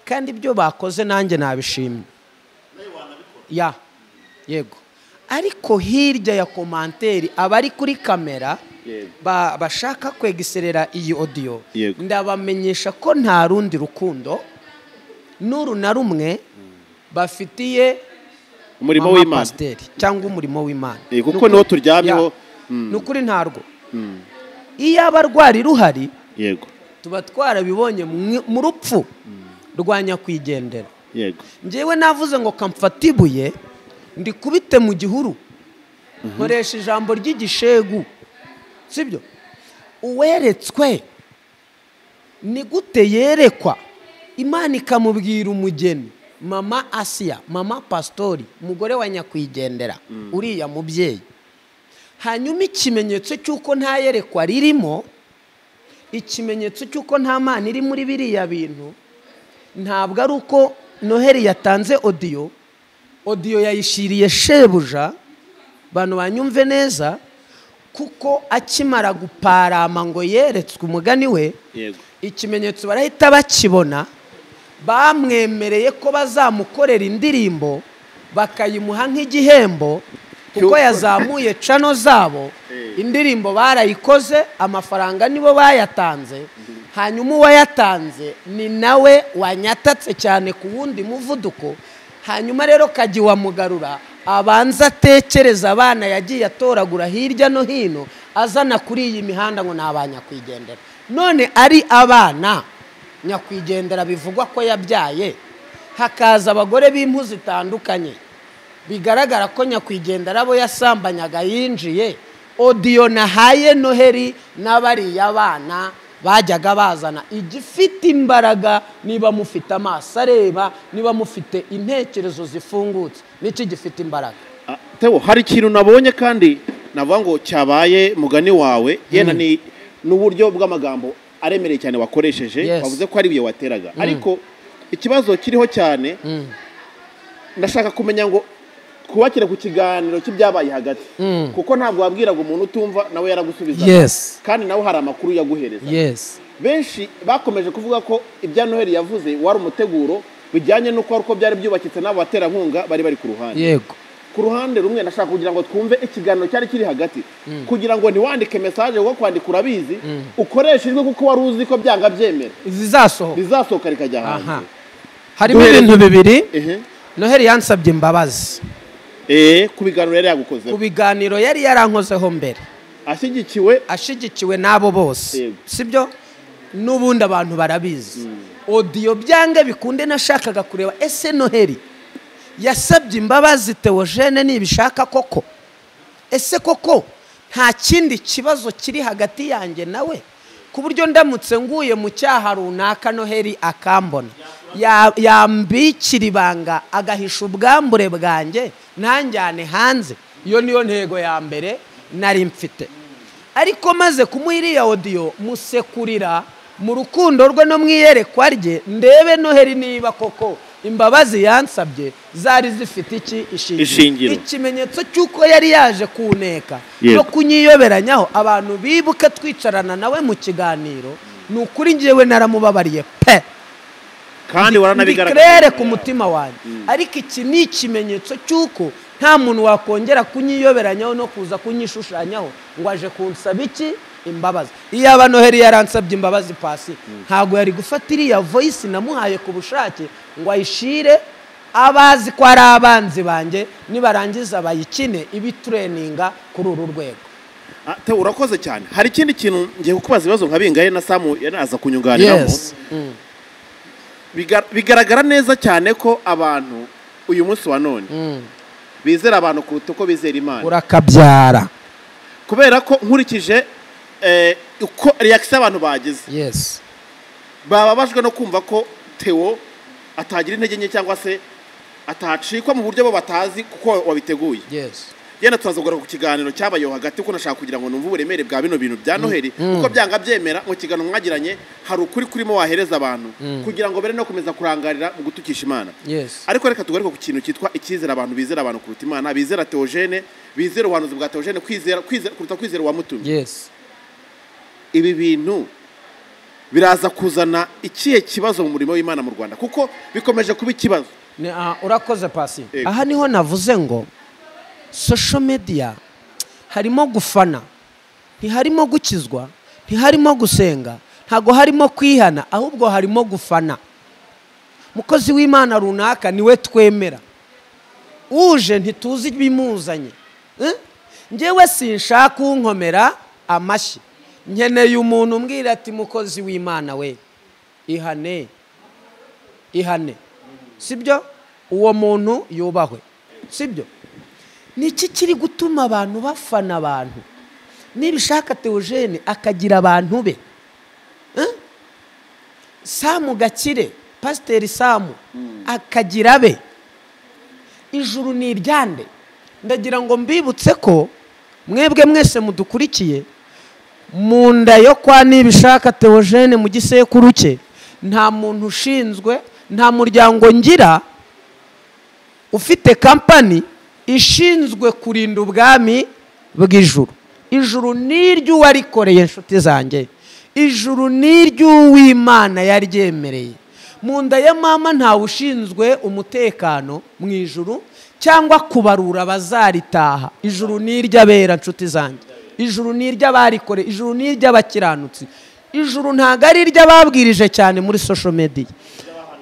kandi ibyo bakoze nanjye nabishimye. Ya yego, ariko hirya ya commentaire abari kuri kamera bashaka kwegiserera iyi audio, ndabamenyesha ko nta rundi rukundo n'uru na rumwe bafitiye umurimo w'Imana cyangwa umurimo w'Imana, kuko niho turyamyeho. Nukuri ntarwo. Iyo abarwari ruhari, yego, tuba twarabibonye mu rupfu rwa nyakwigendera. Yego, njyewe navuze ngo kamfata ibuye ndikubite mu gihuru, nkoresha ijambo ry'igishegu, sibyo? Uweretswe ni gute yerekwa Imana ikamubwira umugeni mama Asiya, mama pastori, umugore wa nyakwigendera, uriya mubyeyi. Hanyuma ikimenyetso cy'uko nta yerekwa ririmo, ikimenyetso cy'uko nta Mana iri muri biriya bintu, ntabwo ari uko Noheli yatanze audio, audio yayishiriye shebuja, bantu banyumve neza, kuko akimara guparama ngo yeretswe umugani we, ikimenyetso barahita bakibona. Bamwemereye ko bazamukorera indirimbo bakayimuha nk'igihembo, kuko yazamuye cano zabo. Indirimbo barayikoze, amafaranga nibo bayatanze. Hanyuma uwayatanze ni nawe wanyatatse cyane ku wundi muvuduko. Hanyuma rero Kagi wa Mugarura abanza atekereza abana yagiye atoragura hirya no hino azana kuri iyi mihanda ngo nabanyakwigendera. None ari abana nyakwigendera bivugwa ko yabyaye, hakaza abagore b'impu zitandukanye, bigaragara ko nyakwigendera abo yasambanyaga yinjiye. Audio nahaye Noheli n'abariya bana bajyaga bazana igifite imbaraga. Niba mufite amaso areba, niba mufite intekerezo zifungutse, niki gifite imbaraga? Theo, hari ikintu nabonye kandi navuga ngo cyabaye mugani wawe, yenda ni n'uburyo bw'amagambo aremereye cyane wakoresheje, wavuze ko ari ibuye wateraga. Ariko ikibazo kiriho cyane, ndashaka kumenya ngo kubakira ku kiganiro cy'ibyabaye hagati, kuko ntabwo wabwiraga umuntu utumva nawe yaragusubiza. Kandi nawe hari amakuru yaguhereza. Benshi bakomeje kuvuga ko ibya Noheli yavuze wari umuteguro bijyanye n'uko ari uko byari byubakitse n'abo baterankunga bari ku ruhande. Yego, ku ruhande rumwe ndashaka kugira ngo twumve ikiganiro cyari kiri hagati, kugira ngo ntiwandike message wo kwandika urabizi, ukoreshe ijwi kuko wari uzi ko byanga byemera rizasohoka rikajya hanze. Harimo ibintu bibiri. Noheli yansabye imbabazi ku biganiro yari yagukozeho, ku biganiro yari yarankozeho mbere, ashyigikiwe n'abo bose, sibyo? N'ubundi abantu barabizi. Audio byange bikunde nashakaga kureba ese Noheli yasabye imbabazi Theogene nibishaka koko, ese koko nta kindi kibazo kiri hagati yanjye nawe ku buryo ndamutse nguye mu cyaha runaka Noheli akambona yambikira ibanga agahisha ubwambure bwanjye ntanjyane hanze. Iyo niyo ntego ya mbere nari mfite. Ariko maze kumuha iriya audio musekurira mu rukundo rwe no mwiyerekwa rye, ndebe Noheli niba koko imbabazi yansabye zari zifite iki ishingiro. Ikimenyetso cy'uko yari yaje kuneka no kunyiyoberanyaho abantu bibuke twicarana nawe mu kiganiro, ni ukuri ngewe naramubabariye pe, kandi waranabigaragaje ku mutima wanjye. Ariko iki ni ikimenyetso cy'uko nta muntu wakongera kunyiyoberanyaho no kuza kunyishushanyaho ngo aje kunsaba iki imbabazi. Iyaba Noheli yaransabye imbabazi Pasi, ntago yari gufata iriya voice namuhaye ku bushake ngo ayishire abazi ko ari abanzi banjye, nibarangiza bayikine ibitreninga kuri uru rwego. Te urakoze cyane. Hari ikindi kintu ngiye kukubaza ibibazo nka bingahe na Samu yanaza kunyunganiramo. Yes. Bigaragara neza cyane ko abantu uyu munsi wa none bizera abantu kuruta uko bizera Imana. Urakabyara. Kubera ko nkurikije uko reaction abantu bagize, yes, bababajwe no kumva ko Theo atagira intege nke cyangwa se atacikwa mu buryo bo batazi kuko wabiteguye. Yes. Yenda turazogora ku kiganiro cyabayeho hagati ko nashaka kugira ngo numve uburemere bwa bino bintu bya Noheli, kuko byanga byemera mu kiganiro mwagiranye hari ukuri kurimo wahereza abantu kugira ngo bere no komeza kurangarira mu gutukisha Imana. Yes. Ariko reka tugaruke ku kintu cyitwa icyizere abantu bizera abantu kuruta Imana, bizera Theogene, bizera ubuhanuzi bwa Theogene, kwizera kuruta kwizera uwamutumye. Yes. Ibi bintu biraza kuzana ikihe kibazo mu murimo w'Imana mu Rwanda, kuko bikomeje kuba ikibazo. Urakoze Pasi. Aha niho navuze ngo social media harimo gufana, ntiharimo gukizwa, ntiharimo gusenga, ntago harimo kwihana, ahubwo harimo gufana. Mukozi w'Imana runaka niwe twemera, uje ntituzi ibimuzanye. Njyewe sinshaka unkomera amashyi, nkeneye umuntu umbwira ati mukozi w'Imana we ihane, ihane, sibyo? Uwo muntu yubahwe, sibyo? Niki kiri gutuma abantu bafana abantu? Nibishaka Theogene akagira abantu be. Samu Gakire, Pasiteri Samu akagira be. Ijuru ni iryande. Ndagira ngo mbibutse ko mwebwe mwese mudukurikiye, mu nda yo kwa Nibishaka Theogene mu gisekuru cye nta muntu ushinzwe, nta muryango ngira ufite kampani ishinzwe kurinda ubwami bw'ijuru. Ijuru ni iry'uwarikoreye inshuti zanjye, ijuru ni iry'uw'Imana yaryemereye. Mu nda ya mama ntawe ushinzwe umutekano mu ijuru cyangwa kubarura bazaritaha. Ijuru ni iry'abera nshuti zanjye, ijuru ni iry'abarikoreye, ijuru ni iry'abakiranutsi. Ijuru ntago ari iry'ababwirije cyane muri social media,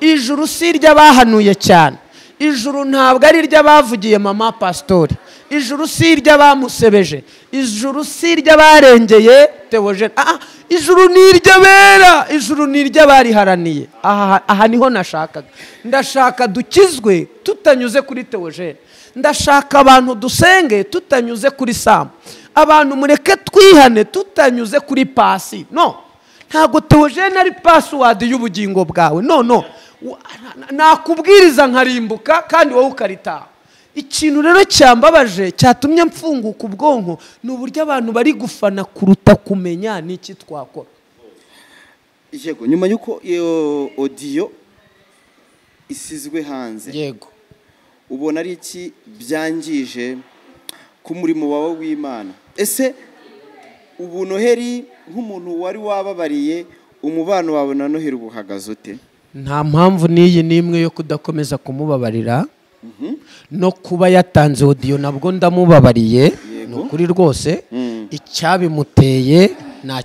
ijuru si iry'abahanuye cyane, ijuru ntabwo ari iry'abavugiye mama pastori, ijuru si iry'abamusebeje, ijuru si iry'abarengeye Theogene. Ijuru ni iry'abera, ijuru ni iry'abariharaniye. Aha niho nashakaga. Ndashaka dukizwe tutanyuze kuri Theogene, ndashaka abantu dusenge tutanyuze kuri Samu, abantu mureke twihane tutanyuze kuri Pasi. No, ntabwo Theogene ari password y'ubugingo bwawe. No, no, nakubwiriza nkarimbuka kandi wowe ukaritaha. Ikintu rero cyambabaje cyatumye mfunguka ubwonko ni uburyo abantu bari gufana kuruta kumenya n'iki twakora. Yego, nyuma yuko iyo audio isizwe hanze, yego, ubona ari iki byangije ku murimo wawe w'Imana? Ese ubu Noheli nk'umuntu wari wababariye, umubano wawe na Noheli ubuhagaze ute? Nta mpamvu n'iyi n'imwe yo kudakomeza kumubabarira. No kuba yatanze audio nabwo ndamubabariye, ni ukuri rwose. Icyabimuteye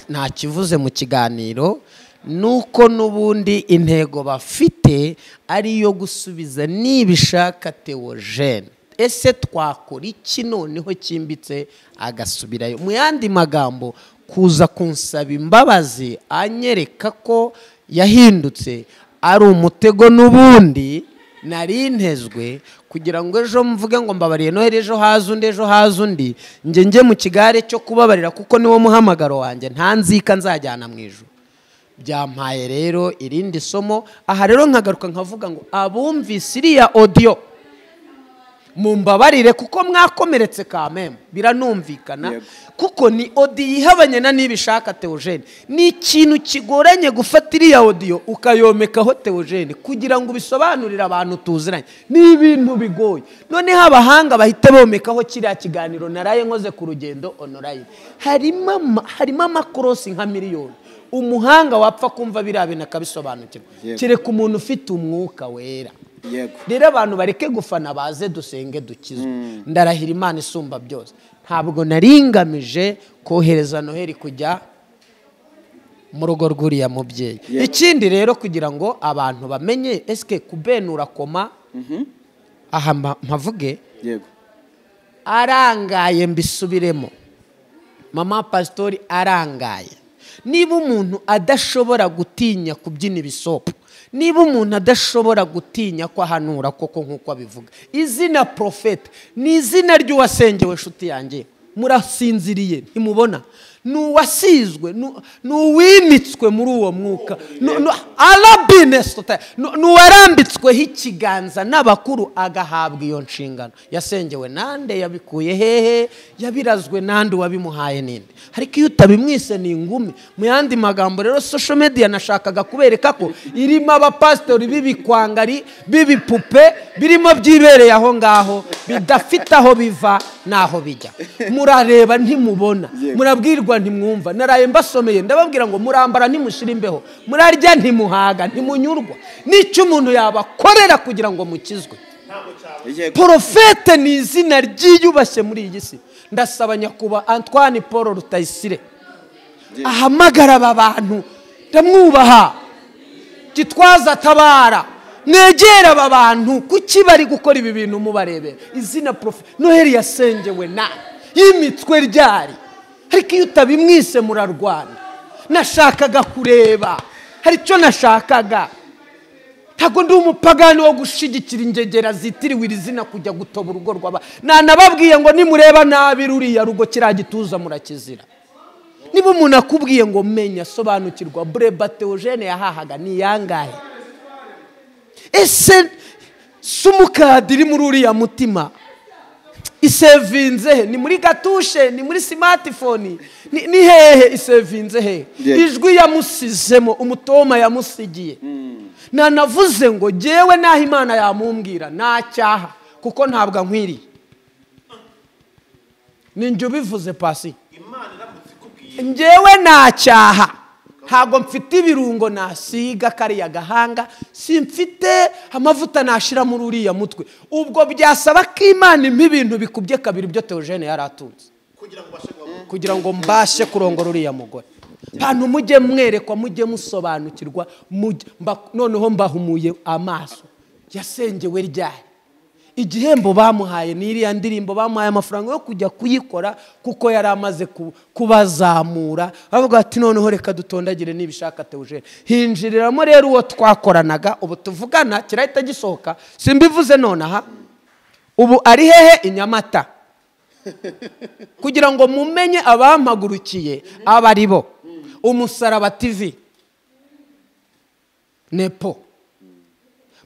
nta kivuze mu kiganiro, nuko n'ubundi intego bafite ari iyo gusubiza Nibishaka Theogene. Ese twakora iki noneho cyimbitse agasubirayo? Mu yandi magambo, Kuza kunsaba imbabazi anyereka ko yahindutse ari umutego n'ubundi nari ntezwe kugira ngo ejo mvuge ngo mbabariye Noheli, ejo haza undi, ejo haza undi, njye mu kigare cyo kubabarira kuko niwo muhamagaro wanjye, nta nzika nzajyana mu ijuru. Byampaye rero irindi somo. Aha rero nkagaruka nkavuga ngo abumvise iriya audio mumbabarire kuko mwakomeretse kameme, biranumvikana kuko ni audio yihabanye na Nibishaka Theogene. Ni ikintu kigoranye gufata iriya audio ukayomekaho Theogene kugira ngo ubisobanurire abantu tuziranye, ni ibintu bigoye. Noneho abahanga bahita bomekaho kiriya kiganiro naraye nkoze ku rugendo online, harimo amakorosi nka miliyoni. Umuhanga wapfa kumva biriya bintu akabisobanukirwa, kereka umuntu ufite umwuka wera. Rero abantu bareke gufana, baze dusenge dukizwe. Ndarahira Imana isumba byose, ntabwo naringamije kohereza Noheli kujya mu rugo rw'uriya mubyeyi. Ikindi rero kugira ngo abantu bamenye eske kubenura koma, aha mpavuge arangaye, mbisubiremo, mama pastori arangaye. Niba umuntu adashobora gutinya kubyina ibisopo, niba umuntu adashobora gutinya ko ahanura koko nk'uko abivuga, izina profete ni izina ry'uwasengewe. Nshuti yanjye, murasinziriye ntimubona, ni uwasizwe, ni uwimitswe muri uwo mwuka, ni uwarambitsweho ikiganza n'abakuru agahabwa iyo nshingano. Yasengewe nande? Yabikuye hehe? Yabirazwe nande? Uwabimuhaye ninde? Ariko iyo utabimwise ni ingumi. Mu yandi magambo rero, social media nashakaga kubereka ko irimo abapasitori b'ibikwangari, b'ibipupe, birimo byibereye aho ngaho, bidafite aho biva n'aho bijya. Murareba ntimubona, murabwirwa ntimwumva. Naraye mbasomeye ndababwira ngo murambara ntimushira imbeho, murarya ntimuhaga, ntimunyurwa. N'icyo umuntu yabakorera kugira ngo mukizwe. Profete ni izina ryiyubashye muri iyi si. Ndasaba nyakuba Antoine Paul Rutayisire ahamagara aba bantu, ndamwubaha, Gitwaza atabara, mwegera aba bantu, kuki bari gukora ibi bintu mubarebera? Izina profe Noheli yasengewe na yimitwe ryari? Ariko iyo utabimwise murarwana. Nashakaga kureba, hari icyo nashakaga. Ntabwo ndi umupagani wo gushigikira ingegera zitiriwe iri zina kujya gutoba urugo rw'aba. Nanababwiye ngo nimureba nabi ruriya rugo kiriya gituza murakizira. Niba umuntu akubwiye ngo menya, sobanukirwa, Breba Theogene yahahaga ni yangahe? Ese sumukadiri muri uriya mutima isevinze he? Ni muri gatushe? Ni muri smartphone? Ni hehe isevinze he? Ijwi yamusizemo, umutoma yamusigiye. Nanavuze ngo jewe naho Imana yamumbwira nta cyaha kuko ntabwo ankwiriye. Ninjye ubivuze pasi, njyewe nta cyaha, ntabwo mfite ibirungo nasiga kariya gahanga, simfite amavuta nashira muri uriya mutwe. Ubwo byasaba ko Imana impa ibintu bikubye kabiri ibyo Theogene yari atunze kugira ngo mbashe kurongora uriya mugore. Bantu mujye mwerekwa, mujye musobanukirwa, noneho mbahumuye amaso. Yasengewe ryari? Igihembo bamuhaye ni iriya ndirimbo, bamuhaye amafaranga yo kujya kuyikora kuko yari amaze kubazamura. Bavuga ati noneho reka dutondagire Nibishaka Theogene. Hinjiriramo rero uwo twakoranaga, ubu tuvugana kirahita gisohoka, simbivuze nonaha. Ubu ari hehe? I Nyamata. Kugira ngo mumenye abampagurukiye abari bo. Umusaraba TV Nepo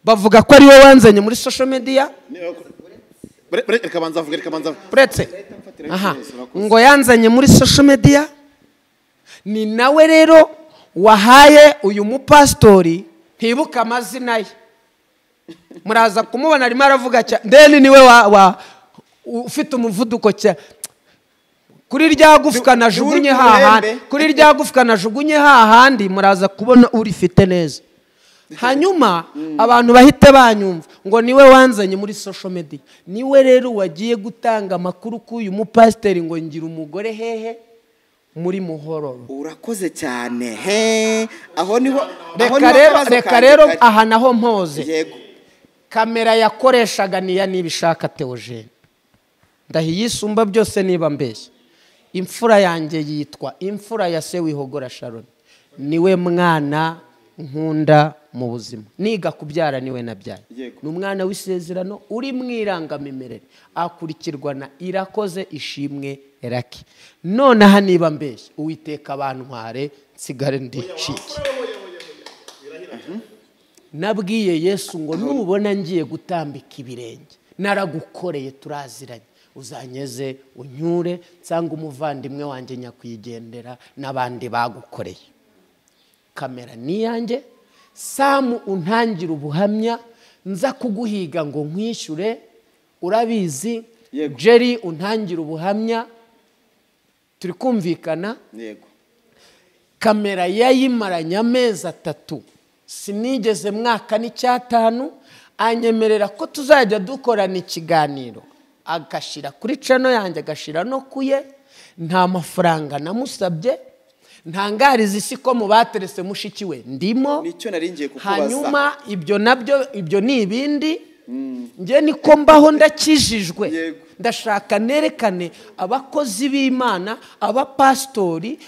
bavuga ko ari we wanzanye muri social media. Uretse ngo yanzanye muri social media, ni nawe rero wahaye uyu mupastori, ntibuka amazina ye, muraza kumubona arimo aravuga cyane. Ndeni niwe wa ufite umuvuduko cyane. Kuri rya gufwa najugunye hahandi, kuri rya gufwa najugunye hahandi, muraza kubona urifite neza. Hanyuma abantu bahite banyumva ngo niwe wanzanye muri social media, niwe rero wagiye gutanga amakuru k'uyu mupasiteri ngo ngira umugore hehe muri Muhororo. Urakoze cyane. He, aho niho. Reka rero aha naho mpoze. Yego. Kamera yakoreshaga niya Nibishaka Theogene. Ndahiyisumba byose niba mbeshye. Imfura yanjye yitwa imfura ya se wihogora Sharon, niwe mwana nkunda mu buzima, niga kubyara niwe nabyaye. Ni umwana w'isezerano uri mu irangamimerere, akurikirwa na Irakoze Ishimwe Eraki. Nonaha niba mbeshye Uwiteka abantware nsigare ndicike. Nabwiye Yesu ngo nubona ngiye gutambika ibirenge naragukoreye turaziranye, uzanyeze unyure nsanga umuvandimwe wanjye nyakwigendera n'abandi bagukoreye. Kamera ni yanjye, Samu untangira ubuhamya nza kuguhiga ngo nkwishyure urabizi. Jerry untangira ubuhamya, turi kumvikana. Yego. Kamera yayimaranye amezi 3, sinigeze mwaka n'icyatanu, anyemerera ko tuzajya dukorana ikiganiro, agashira kuri channel yanjye, agashira no kuye. Nta mafaranga namusabye, ntangariza isi ko mu baterese mushiki we ndimo. Nicyo naringiye kukubaza. Hanyuma ibyo nabyo ibyo ni ibindi. Nge niko mbaho ndakijijwe. Ndashaka nerekane abakozi b'Imana, abapastori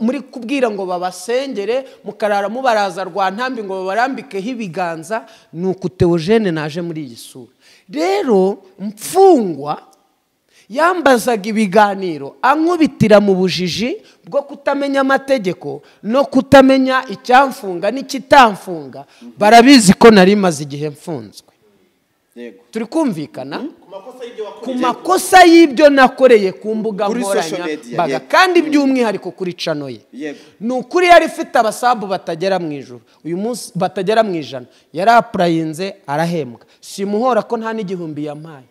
muri kubwira ngo babasengere mukarara mubaraza rwa ntambi ngo babarambikeho ibiganza. Nuko Theogene naje muri iyi sura. Rero mfungwa yambazaga ibiganiro ankubitira mu bujiji bwo kutamenya amategeko no kutamenya icyamfunga n'ikitamfunga. Barabizi ko nari maze igihe mfunzwe. Turi kumvikana ku makosa y'ibyo nakoreye ku mbuga nkoranyambaga, kandi by'umwihariko kuri channel ye. Ni ukuri yari ifite abasabu batagera mu ijuru, uyu munsi batagera mu 100, yarapurayinze arahembwa. Simuhora ko nta n'igihumbi yampaye.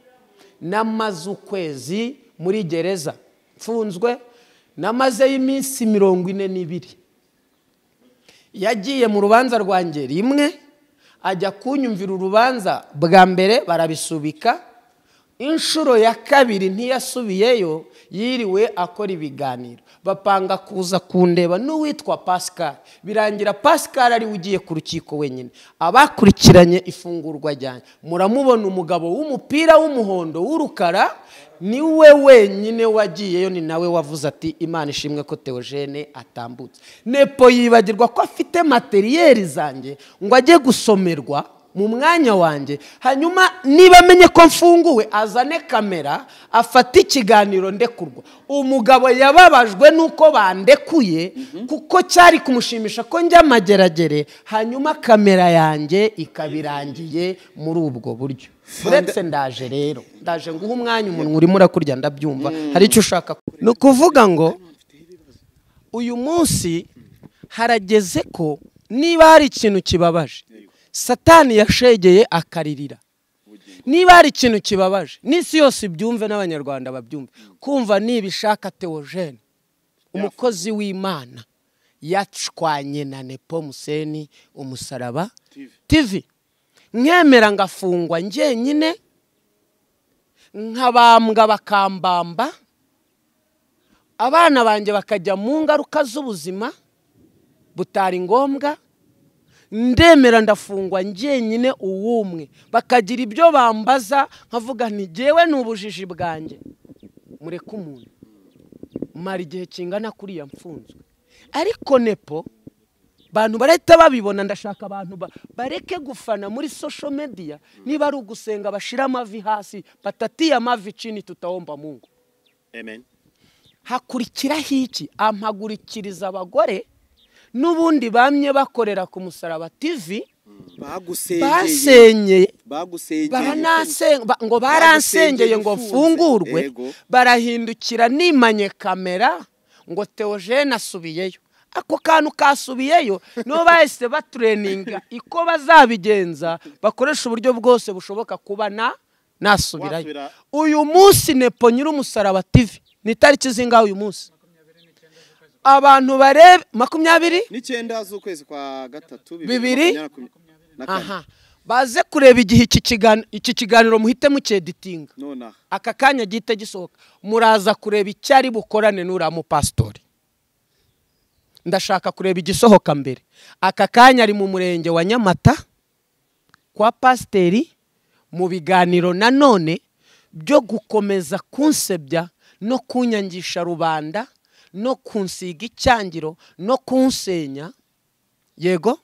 Namaze ukwezi muri gereza mfunzwe, namazeyo iminsi 42. Yagiye mu rubanza rwanjye rimwe, ajya kunyumvira urubanza bwa mbere barabisubika. Inshuro ya kabiri ntiyasubiyeyo, yiriwe akora ibiganiro. Bapanga kuza kundeba n'uwitwa Pascal, birangira Pascal ari ugiye ku rukiko wenyine. Abakurikiranye ifungurwa ryanjye muramubona, umugabo w'umupira w'umuhondo w'urukara niwe wenyine wagiyeyo, ni nawe wavuze ati Imana ishimwe ko Theogene atambutse. Nepo yibagirwa ko afite materiyeri zanjye ngo ajye gusomerwa mu mwanya wanjye, hanyuma niba amenye ko mfunguwe azane kamera afate ikiganiro ndekurwa. Umugabo yababajwe nuko bandekuye, kuko cyari kumushimisha ko njya mageragere, hanyuma kamera yanjye ikabirangiye muri ubwo buryo. Uretse ndaje rero, ndaje nguha umwanya, umuntu urimo urakurya ndabyumva hari icyo ushaka. Ni ukuvuga ngo uyu munsi harageze ko niba hari ikintu kibabaje Satani yashegeye akaririra, niba hari ikintu kibabaje n'isi yose ibyumve n'abanyarwanda babyumve, kumva nibishaka Theogene umukozi w'Imana yacwanye na Nepo Museni umusaraba TV, nkemera ngafungwa njyenyine, nkabambwa bakambamba, abana banjye bakajya mu ngaruka z'ubuzima butari ngombwa, ndemera ndafungwa njyenyine uwumwe, bakagira ibyo bambaza nkavuga nti jyewe n'ubujiji bwanjye, mureke umuntu mara igihe kingana kuriya mfunzwe. Ariko Nepo bantu barahita babibona, ndashaka abantu bareke gufana muri social media, niba ari ugusenga bashira amavi hasi, batatia amavi chini, tutaomba Mungu. Amen. Hakurikiraho iki? Ampagurikiriza abagore n'ubundi bamye bakorera ku musaraba TV, basenyeye ngo baransengeye ngo mfungurwe, barahindukira nimanye kamera ngo Theogene asubiyeyo. Ako kantu kasubiyeyo no bahise batreninga iko bazabigenza, bakoresha uburyo bwose bushoboka kuba na nasubirayo. Uyu munsi Nepo nyiri umusaraba TV ni tariki zingahe uyu munsi? Abantu barebe 29 z'ukwezi kwa gatatu 2024. Aha, baze kureba igihe iki kiganiro muhite mucyeditinga aka kanya gihite gisohoka, muraza kureba icyari bukorane n'uriya mupasitori. Ndashaka kureba igisohoka mbere. Aka kanya ari mu murenge wa Nyamata kwa pasiteri mu biganiro nanone. byo gukomeza kunsebya no kunyangisha rubanda no kunsiga icyangiro no kunsenya, yego,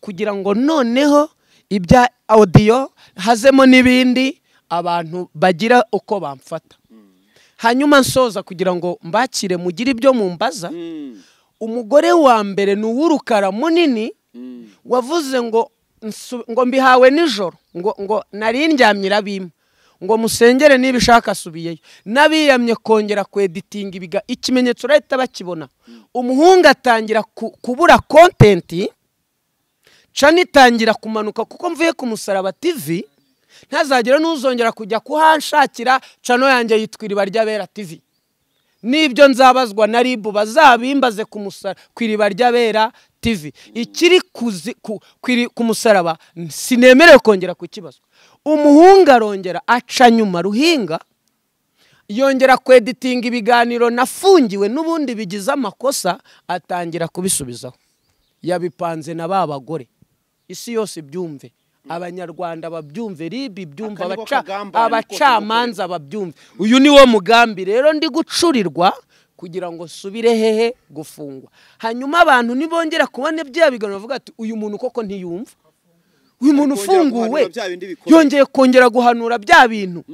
kugira ngo noneho ibya audio hazemo n'ibindi abantu bagira uko bamfata. Hanyuma nsoza kugira ngo mbakire mugire ibyo mumbaza. Umugore wa mbere ni uw'urukara munini wavuze ngo ngo mbihawe nijoro, ngo nari ndyamye irabimpa, ngo musengere niba ishaka asubiyeyo. Nabiyamye kongera kweditinga ibiga, ikimenyetso urahita bakibona. Umuhungu atangira kubura content, channel itangira kumanuka kuko mvuye ku Musaraba TV, ntazagera n'uzongera kujya kuhanshakira. Channel yanjye yitwa Iriba ry'Abera TV. Nibyo nzabazwa na RIB bazabimbaze ku Musaraba, ku Iriba ry'Abera TV. Ikiri ku Musaraba sinemerewe kongera kukibazwa. Umuhungu arongera aca nyuma ruhinga, yongera kweditinga ibiganiro nafungiwe n'ubundi bigize amakosa, atangira kubisubizaho. Yabipanze na ba bagore. Isi yose ibyumve, Abanyarwanda babyumve, RIB ibyumve, abacamanza babyumve. Uyu ni wo mugambi rero ndi gucurirwa kugira ngo subire hehe gufungwa. Hanyuma abantu nibongera kubona bya biganiro bavuga ati uyu muntu koko ntiyumva, uyu muntu ufunguwe yongeye kongera guhanura bya bintu.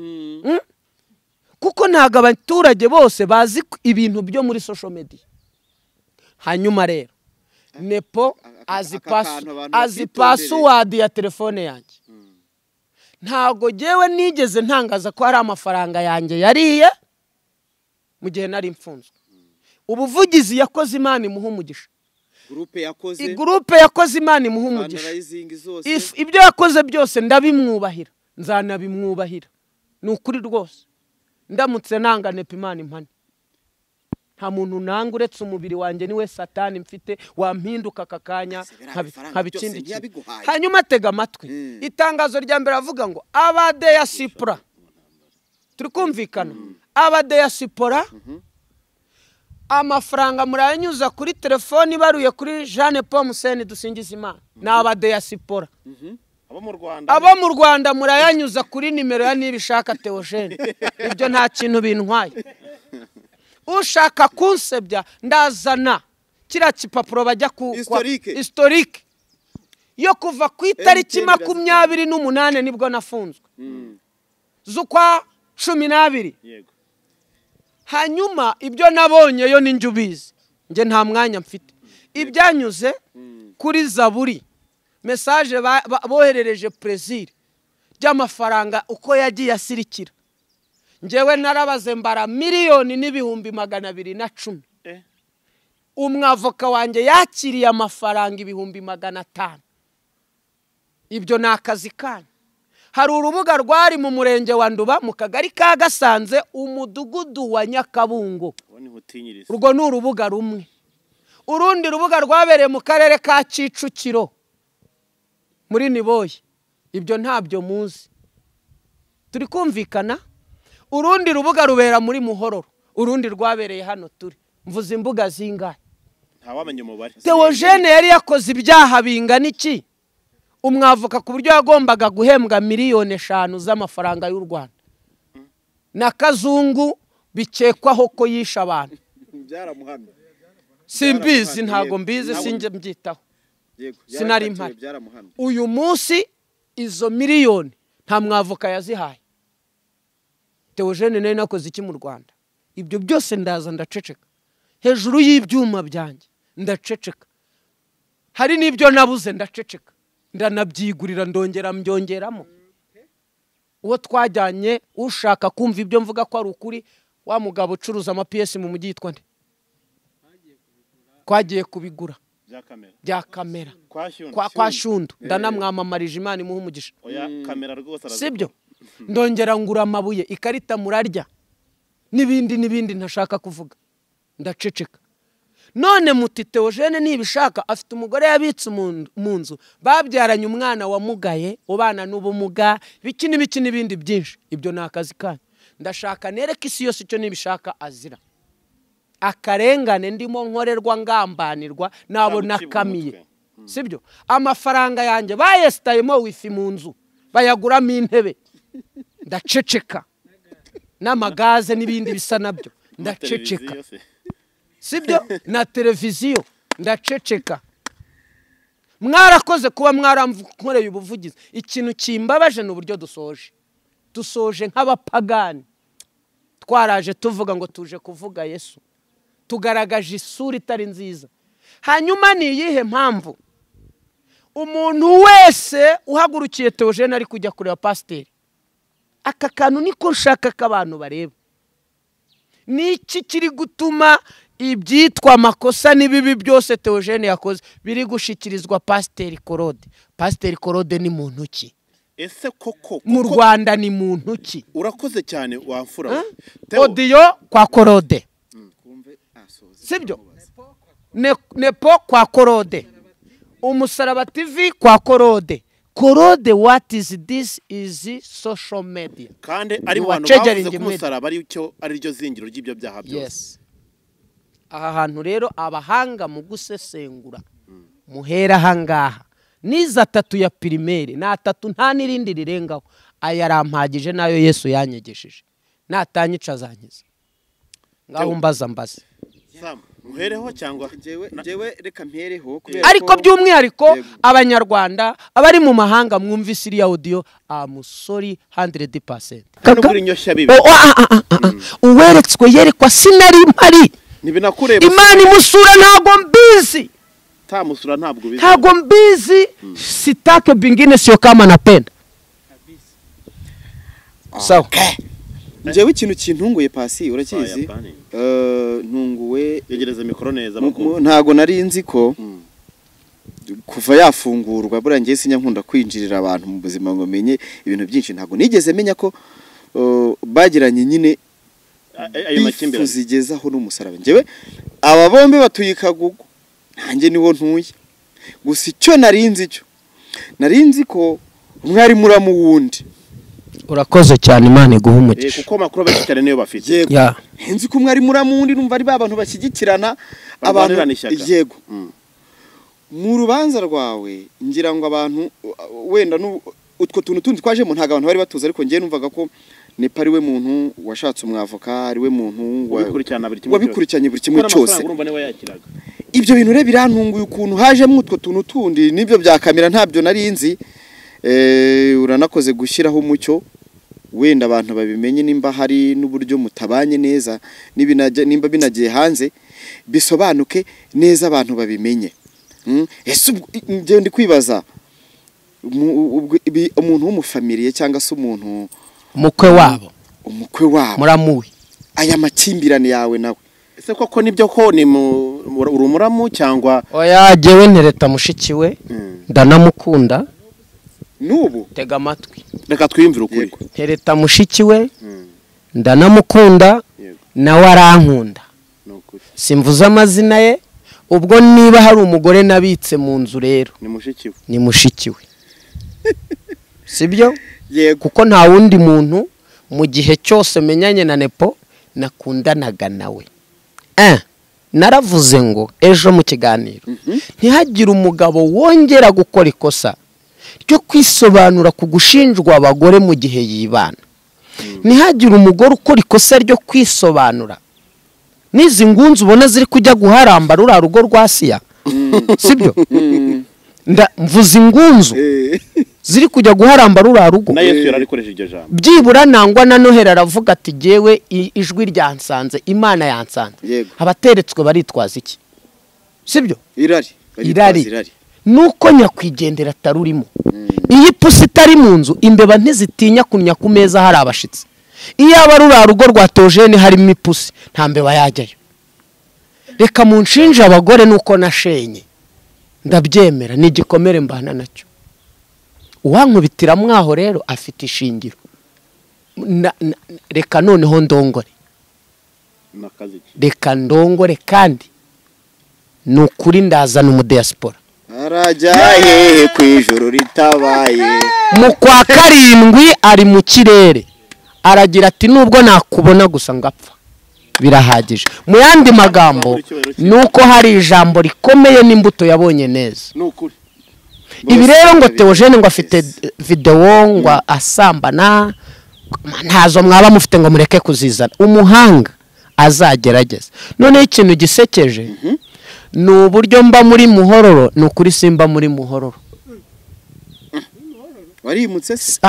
Kuko ntago abaturage bose bazi ibintu byo muri social media. Hanyuma rero Nepo azi password ya telefone yanjye. Ntago jewe nigeze ntangaza ko hari amafaranga yanjye yariye mu gihe nari mfunzwe. Ubuvugizi yakoze Imana imuha umugisha. Groupe yakoze Imana imuha umugisha. Ibyo yakoze byose ndabimwubahira, nzanabimwubahira. Ni ukuri rwose. Ndamutse nanga Nepo Imana impane. Nta muntu nanga uretse umubiri wanjye, niwe satani mfite wampinduka akakanya nkabikindi. Hanyuma tega amatwi. Itangazo rya mbere avuga ngo abadiyasipora, turi kumvikana, abadiyasipora amafaranga murayanyuza kuri telefoni ibaruye kuri Jeanne Paul Museni Dusingizimana. Ni abadiyasipora. Abo mu Rwanda murayanyuza kuri nimero ya Nibishaka Theogene. Ibyo nta kintu bintwaye. Ushaka kunsebya ndazana kiriya kipapuro bajya ku historique yo kuva ku itariki 28 nibwo nafunzwe z'ukwa 12. Hanyuma ibyo nabonye yo ninjye ubizi, nge nta mwanya mfite. Ibyanyuze kuri Zaburi message boherereje Plaisir ry'amafaranga uko yagiye asirikira, njewe narabaze mbara 1,210,000. Umwavoka wanjye yakiriye amafaranga 500,000. Ibyo ni akazi kanyu. Hari urubuga rwari mu murenge wa Nduba mu kagari ka Gasanze umudugudu wa Nyakabungo. Urwo ni urubuga rumwe. Urundi rubuga rwabereye mu karere ka Kicukiro muri Niboye. Ibyo ntabyo muzi. Turi kumvikana. Urundi rubuga rubera muri Muhororo, urundi rwabereye hano turi. Mvuze imbuga zingahe? Ntawamenye umubare. Theogene yari yakoze ibyaha bingana iki? Umwavoka ku buryo yagombaga guhembwa 5,000,000 z'amafaranga y'u Rwanda. Na Kazungu bikekwaho ko yisha abantu. Byaramuhamye. Simbizi, ntago mbizi, sinjye mbyitaho. Sinari mpari. Uyu munsi izo miliyoni nta mwavoka yazihaye. Theogene nari nakoze iki mu Rwanda? Ibyo byose ndaza ndaceceka. Hejuru y'ibyuma byanjye ndaceceka. Hari n'ibyo nabuze ndaceceka. Ndanabyigurira ndongera mbyongeramo. Uwo twajyanye ushaka kumva ibyo mvuga ko ari ukuri, wa mugabo ucuruza ama PS mu mujyi yitwa nde? Twagiye kubigura bya kamera kwa Shundu. Ndanamwamamarije Imana imuha umugisha. Oya kamera rwose arazi. Sibyo? Ndongera ngura amabuye, ikarita murarya n'ibindi n'ibindi ntashaka kuvuga, ndaceceka. None muti Theogene nibishaka afite umugore yabitse mu nzu, babyaranye umwana wamugaye ubana n'ubumuga, biki n'ibiki n'ibindi byinshi. Ibyo ni akazi kanyu. Ndashaka nereke isi yose icyo nibishaka azira. Akarengane ndimo nkorerwa ngambanirwa nabo nakamiye. Sibyo? Amafaranga yanjye bayesitayemo wifi mu nzu, bayaguramo intebe. Ndaceceka. N'amagaze n'ibindi bisa nabyo ndaceceka. Sibyo? Na televiziyo ndaceceka. Mwarakoze kuba mwaramkoreye ubuvugizi. Ikintu kimbabaje ni uburyo dusoje. Dusoje nk'abapagani. Twaraje tuvuga ngo tuje kuvuga Yesu. Tugaragaje isura itari nziza. Hanyuma ni iyihe mpamvu umuntu wese uhagurukiye Theogene ari kujya kureba pasiteri? Aka kantu niko nshaka ko abantu bareba. Niki kiri gutuma ibyitwa amakosa n'ibibi byose Theogene yakoze biri gushikirizwa pasiteri Korode? Pasiteri Korode ni muntu ki? Ese koko mu Rwanda ni muntu ki? Urakoze cyane wamfura. Audio kwa Korode. Sibyo? Nepo kwa Korode. Umusaraba TV kwa Korode. Korode, what is this? Is social media. Kandi ari bantu bavuze ko umusaraba ari cyo ari ryo zingiro ry'ibyo byaha byose. Yes. Aha hantu rero abahanga mu gusesengura muhera hangaha. Niza atatu ya primaire na atatu nta nirindi rirengaho. Ayarampagije nayo Yesu yanyegesheje. Natanyica azankiza. Ngaho mbaza mbaze. Sam, muhereho cyangwa jewe reka mpereho kubera ariko by'umwihariko abanyarwanda abari mu mahanga mwumvise iriya audio amusori 100%. Kaka inyoshya bibi. Uweretswe yerekwa sinari mpari. Nibinakureba. Imana imusura ntago mbizi. Tamusura ntabwo bizi. Ntago mbizi. Sitake bingine sio kama napenda. Sawa. Njyewe ikintu kintunguye pasi urakizi? Ntunguwe yegereza mikoro neza ntago nari nzi ko kuva yafungurwa buriya ngiye sinya nkunda kwinjirira abantu mu buzima ngo menye ibintu byinshi, ntago nigeze menya ko bagiranye nyine ayo makimbirane zigezaho n'umusaraba. Njyewe aba bombe batuye Kagugu nanjye niwo ntuye, gusa icyo nari nzi cyo nari nzi ko umwari muramu wundi. Urakoze cyane, Imana iguhe umugisha. Kuko makuru benshi cyane niyo bafite. Ya. Nzi ko umwari muramundi numva ari babantu bashyigikirana abantu. Yego. Mu rubanza rwawe ngira ngo abantu wenda utwo tuntu tundi twajemo ntago abantu bari batuza, ariko ngiye numvaga ko Nepa ari we muntu washatse umwavoka, ari we muntu wabikurikiranye buri kimwe cyose. Ibyo bintu rero birantunguye ukuntu hajemo utwo tuntu tundi nibyo bya kamera ntabyo nari nzi. Uranakoze gushyiraho umucyo wenda abantu babimenye, nimba hari n'uburyo mutabanye neza nimba binagiye hanze bisobanuke neza abantu babimenye. Ese ngiye ndi kwibaza umuntu w'umufamiliye cyangwa se umuntu umukwe wabo muramuwe aya makimbirane yawe nawe ese koko nibyo ko ni urumuramu cyangwa oya? Jewe ntereta mushiki we ndanamukunda nubu. Tega amatwi reka twiyumvire ukuri. Ntereta mushiki we ndanamukunda nawe arankunda, simvuze amazina ye. Ubwo niba hari umugore nabitse mu nzu rero ni mushiki we, sibyo? Kuko nta wundi muntu mu gihe cyose menyanye na Nepo nakundanaga nawe. Naravuze ngo ejo mu kiganiro ntihagire umugabo wongera gukora ikosa ryo kwisobanura ku gushinjwa abagore mu gihe yibana. Ntihagire umugore ukora ikosa ryo kwisobanura. N'izi ngunzu ubona ziri kujya guharamba rura rugo rwa Siya, sibyo? Mvuze ingunzu ziri kujya guharamba rura rugo. Na Yesu yararikoresheje iryo jambo. Byibura nangwa na Noheli aravuga ati jewe ijwi ryansanze, Imana yansanze. Abateretswe baritwaza iki? Sibyo? Irari. Nuko nyakwigendera atarurimo. Iyi pusi itari mu nzu imbeba ntizitinya kunya ku meza hari abashitsi. Iyo aba rura rugo rwa Theogene harimo ipusi nta mbeba yajyayo. Reka munshinje abagore nuko nashenye, ndabyemera ni igikomere mbana nacyo. Uwankubitira mwaho rero afite ishingiro. Reka noneho ndongore, reka ndongore, kandi nukuri ndazana umudiaspora arajya hehe ku ijoro ritabaye. Mu kwa 7 ari mu kirere aragira ati nubwo nakubona gusa ngapfa birahagije. Mu yandi magambo nuko hari ijambo rikomeye n'imbuto yabonye neza. Ibi rero ngo Theogene ngo afite video ngo asambana Ntazo mwaba mufite ngo mureke kuzizana. Umuhanga azagerageza. Noneho ikintu gisekeje ni uburyo mba muri Muhororo, ni ukuri simba muri Muhororo. Warimutse se?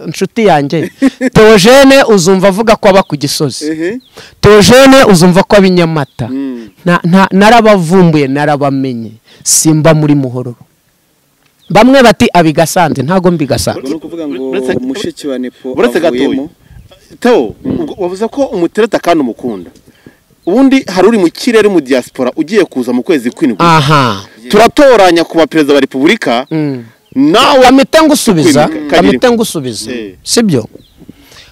Nshuti yanjye Theogene uzumva avuga ko aba ku Gisozi, Theogene uzumva ko aba i Nyamata. Narabavumbuye, narabamenye, simba muri Muhororo. Bamwe bati abigasanze, ntago mbigasanze. Ni ukuvuga ngo mushiki wa Nepo avuyemo. Theo, wavuze ko umutereta kandi umukunda. Ubundi hari uri mu kirere mu diaspora ugiye kuza mu kwezi kw'indwi. Aha. Turatoranya kuba perezida wa Repubulika. Nawe kamite ngusubiza. Sibyo?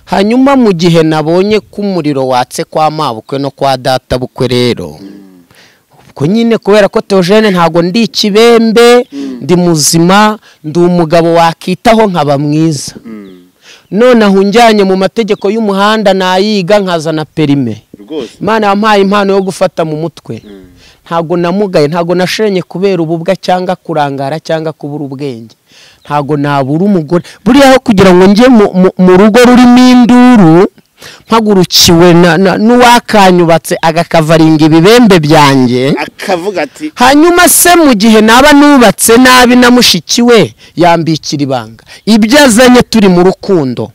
Hanyuma mu gihe nabonye ko umuriro watse kwa mabukwe no kwa data bukwe rero, ubwo nyine kubera ko Theogene ntago ndi ikibembe, ndi muzima, ndi umugabo wakitaho nkaba mwiza. Noneho unjyanye mu mategeko y'umuhanda nayiga nkazana perime. Imana yampaye impano yo gufata mu mutwe. Ntago namugaye, ntago nashenye kubera ububwa cyangwa kurangara cyangwa kubura ubwenge. Ntago nabura umugore. Buriya aho kugira ngo njye mu rugo rurimo induru, mpagurukiwe n'uwakanyubatse agakavaringa ibibembe byanjye, akavuga ati hanyuma se mu gihe naba nubatse nabi na mushiki we yambikira ibanga, ibyo azanye turi mu rukundo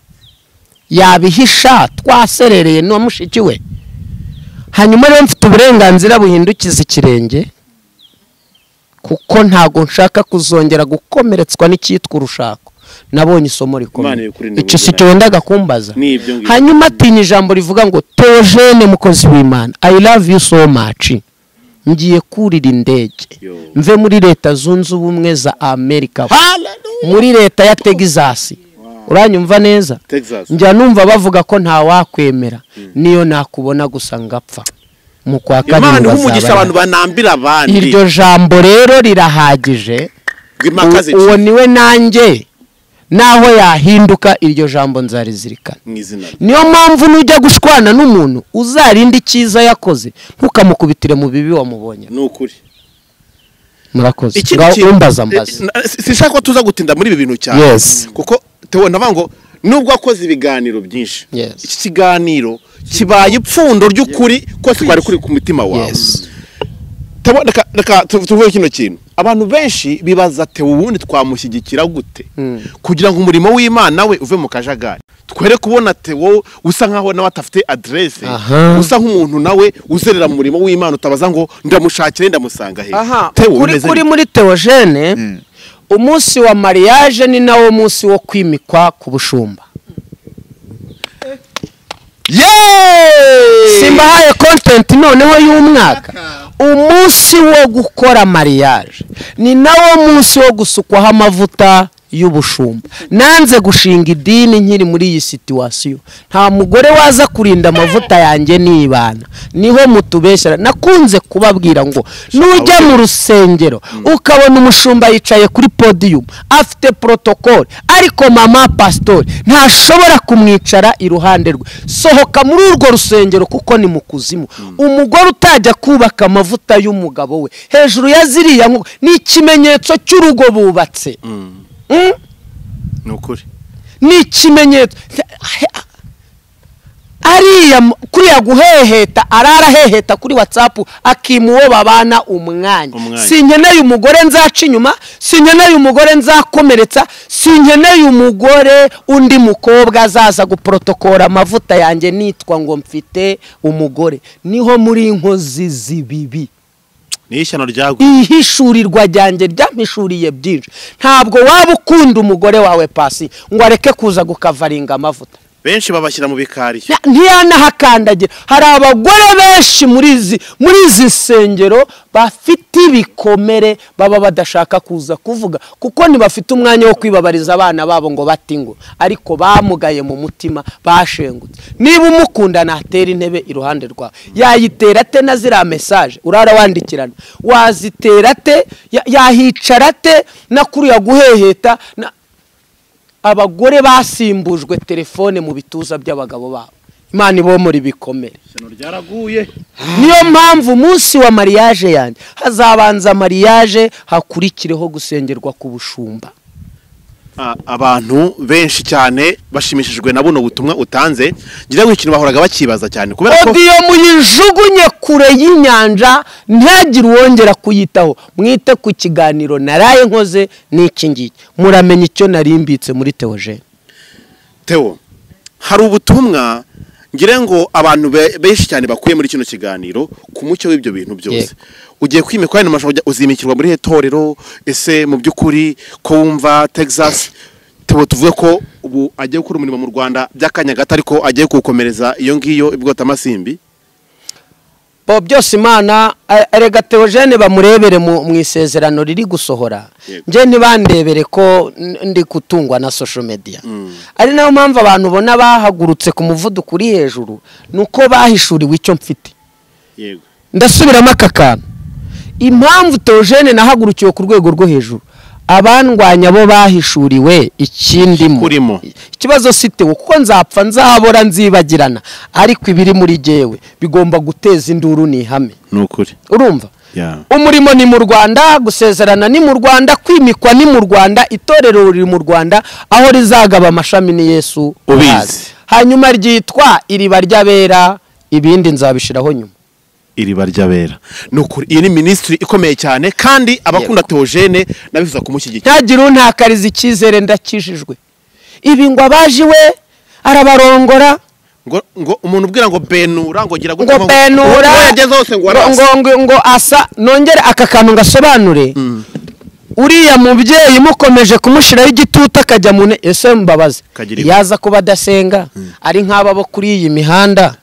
yabihisha twaserereye no mushiki we. Hanyuma rero mfite uburenganzira buhindukiza ikirenge, kuko ntago nshaka kuzongera gukomeretswa n'icyitwa urushako. Nabonye isomo rikomeye, icyo si cyo wendaga kumbaza. Hanyuma atinya ijambo rivuga ngo Theogene mukozi w'Imana, I love you so much, ngiye kurira indege mve muri Leta Zunze Ubumwe za Amerika, muri leta ya Texas. Uranyumva neza? Njya numva bavuga ko nta wakwemera, niyo nakubona gusa ngapfa. Mu kwa kabiri abantu banambira abandi. Iryo jambo rero rirahagije. Uwo niwe nanjye naho yahinduka iryo jambo nzarizirikana. Niyo mpamvu nujya gushwana n'umuntu uzarinde icyiza yakoze, ntukamukubitire mu bibi wamubonye. Ni ukuri. Murakoze. Ngaho umbaza mbaza. Sinshaka ko tuza gutinda muri ibi bintu cyane. Kuko Theo navuga ngo nubwo akoze ibiganiro byinshi, iki kiganiro kibaye ipfundo ry'ukuri kose kwari kuri ku mutima wawe. Theo, reka tuvuge kino kintu. Abantu benshi bibaza Theo ubundi twamushyigikira gute kugira ngo umurimo w'Imana we uve mu kajagari. Twere kubona Theo usa nkaho nawe atafite adresse, usa nk'umuntu nawe uzerera mu murimo w'Imana utabaza ngo ndamushakire ndamusanga he. Theo kuri muri Theogene, umunsi wa mariage ni nawo munsi wo kwimikwa ku bushumba. Simbahaye content noneho y'umwaka. Umunsi wo gukora mariage ni nawo munsi wo gusukwaho amavuta y'ubushumba. Nanze gushinga idini nkiri muri iyi situation. Nta mugore waza kurinda amavuta yanjye nibana. Niho mutubeshyera. Nakunze kubabwira ngo nujya mu rusengero ukabona umushumba yicaye kuri podium afite protocol, ariko mama pastor ntashobora kumwicara iruhande rwe, sohoka muri urwo rusengero kuko ni mukuzimu. Umugore utajya kubaka amavuta y'umugabo we hejuru ya ziriya ni ikimenyetso cy'urugo bubatse. Nukuri ni ikimenyetso. Ariya kuriya guheheta, arara heheta kuri WhatsApp akimuwo babana umwanya. Sinkeneye umugore nzaca inyuma, sinkeneye umugore nzakomeretsa, sinkeneye umugore undi mukobwa azaza guprotokora amavuta yanjye nitwa ngo mfite umugore. Niho muri inkozi zibibi. Ni ishyano ryaguye. Ihishurirwa ryanjye ryampishuriye byinshi. Ntabwo waba ukunda umugore wawe pasi ngo areke kuza gukavaringa amavuta. Benshi babashyira mu bikari. Ntiyanahakandagira. Hari abagore benshi muri izi nsengero bafite ibikomere baba badashaka kuza kuvuga kuko ntibafite umwanya wo kwibabariza abana babo ngo batingo, ariko bamugaye mu mutima, bashengutse. Niba umukunda natera intebe iruhande rwawe, yayitera ate na ziriya message urara wandikirana, wazitera ate, yahicara ate na kuriya guheheta. Abagore basimbujwe telefone mu bituza by'abagabo babo. Imana ibomora ibikomere. Niyo mpamvu umunsi wa mariage yanjye hazabanza mariage, hakurikireho gusengerwa ku bushumba. Abantu benshi cyane bashimishijwe na buno butumwa utanze, ngira ngo ikintu bahoraga bakibaza cyane kubera ko audio muyijugunye kure y'inyanja, ntihagire uwongera kuyitaho. Mwite ku kiganiro naraye nkoze n'iki ngiki, muramenye icyo narimbitse muri Theogene. Theo, hari ubutumwa ngira ngo abantu benshi cyane bakuye muri kino kiganiro ku mucyo w'ibyo bintu byose. Ugiye kwimikwa hano mashobora uzimikirwa muri hetorero, ese mu by'ukuri ko wumva Texas Theo tuvuge ko ubu agiye gukora umurimo mu Rwanda by'akanya gato, ariko agiye kuwukomereza iyo ngiyo ibwota masimbi? Bo byose Imana erega Theogene bamurebere mu isezerano riri gusohora. Nje ntibandebere ko ndi gutungwa na social media. Ari nayo mpamvu abantu bona bahagurutse ku muvuduko uri hejuru, nuko bahishuriwe icyo mfite. Yego. Ndasubiramo aka kantu. Impamvu Theogene nahagurukiwe ku rwego rwo hejuru, abandwanya bo bahishuriwe ikindimo. Ikibazo si Theo, kuko nzapfa nzabora nzibagirana, ariko ibiri muri jewe bigomba guteza induru ni ihame. Nukuri. Urumva? Umurimo ni mu Rwanda, gusezerana ni mu Rwanda, kwimikwa ni mu Rwanda, itorero riri mu Rwanda, aho rizagaba amashami ni Yesu ubizi. Hanyuma ryitwa iriba ry'abera, ibindi nzabishiraho nyuma. Iriba ry'abera. Nukuri iyi ni ministry ikomeye cyane, kandi abakunda Theogene nabifuza kumushyigikira. Ntagira untakariza icyizere, ndakijijwe. Ibi ngo abaje we arabarongora, ngo umuntu ubwira ngo benura, ngo gira ngo benura, yageze hose ngo arasa, ngo asa. Nongere aka kantu ngasobanure. Uriya mubyeyi mukomeje kumushiraho igituta akajya mu ese mbabaze, yaza kuba adasenga ari nk'aba bo kuri iyi mihanda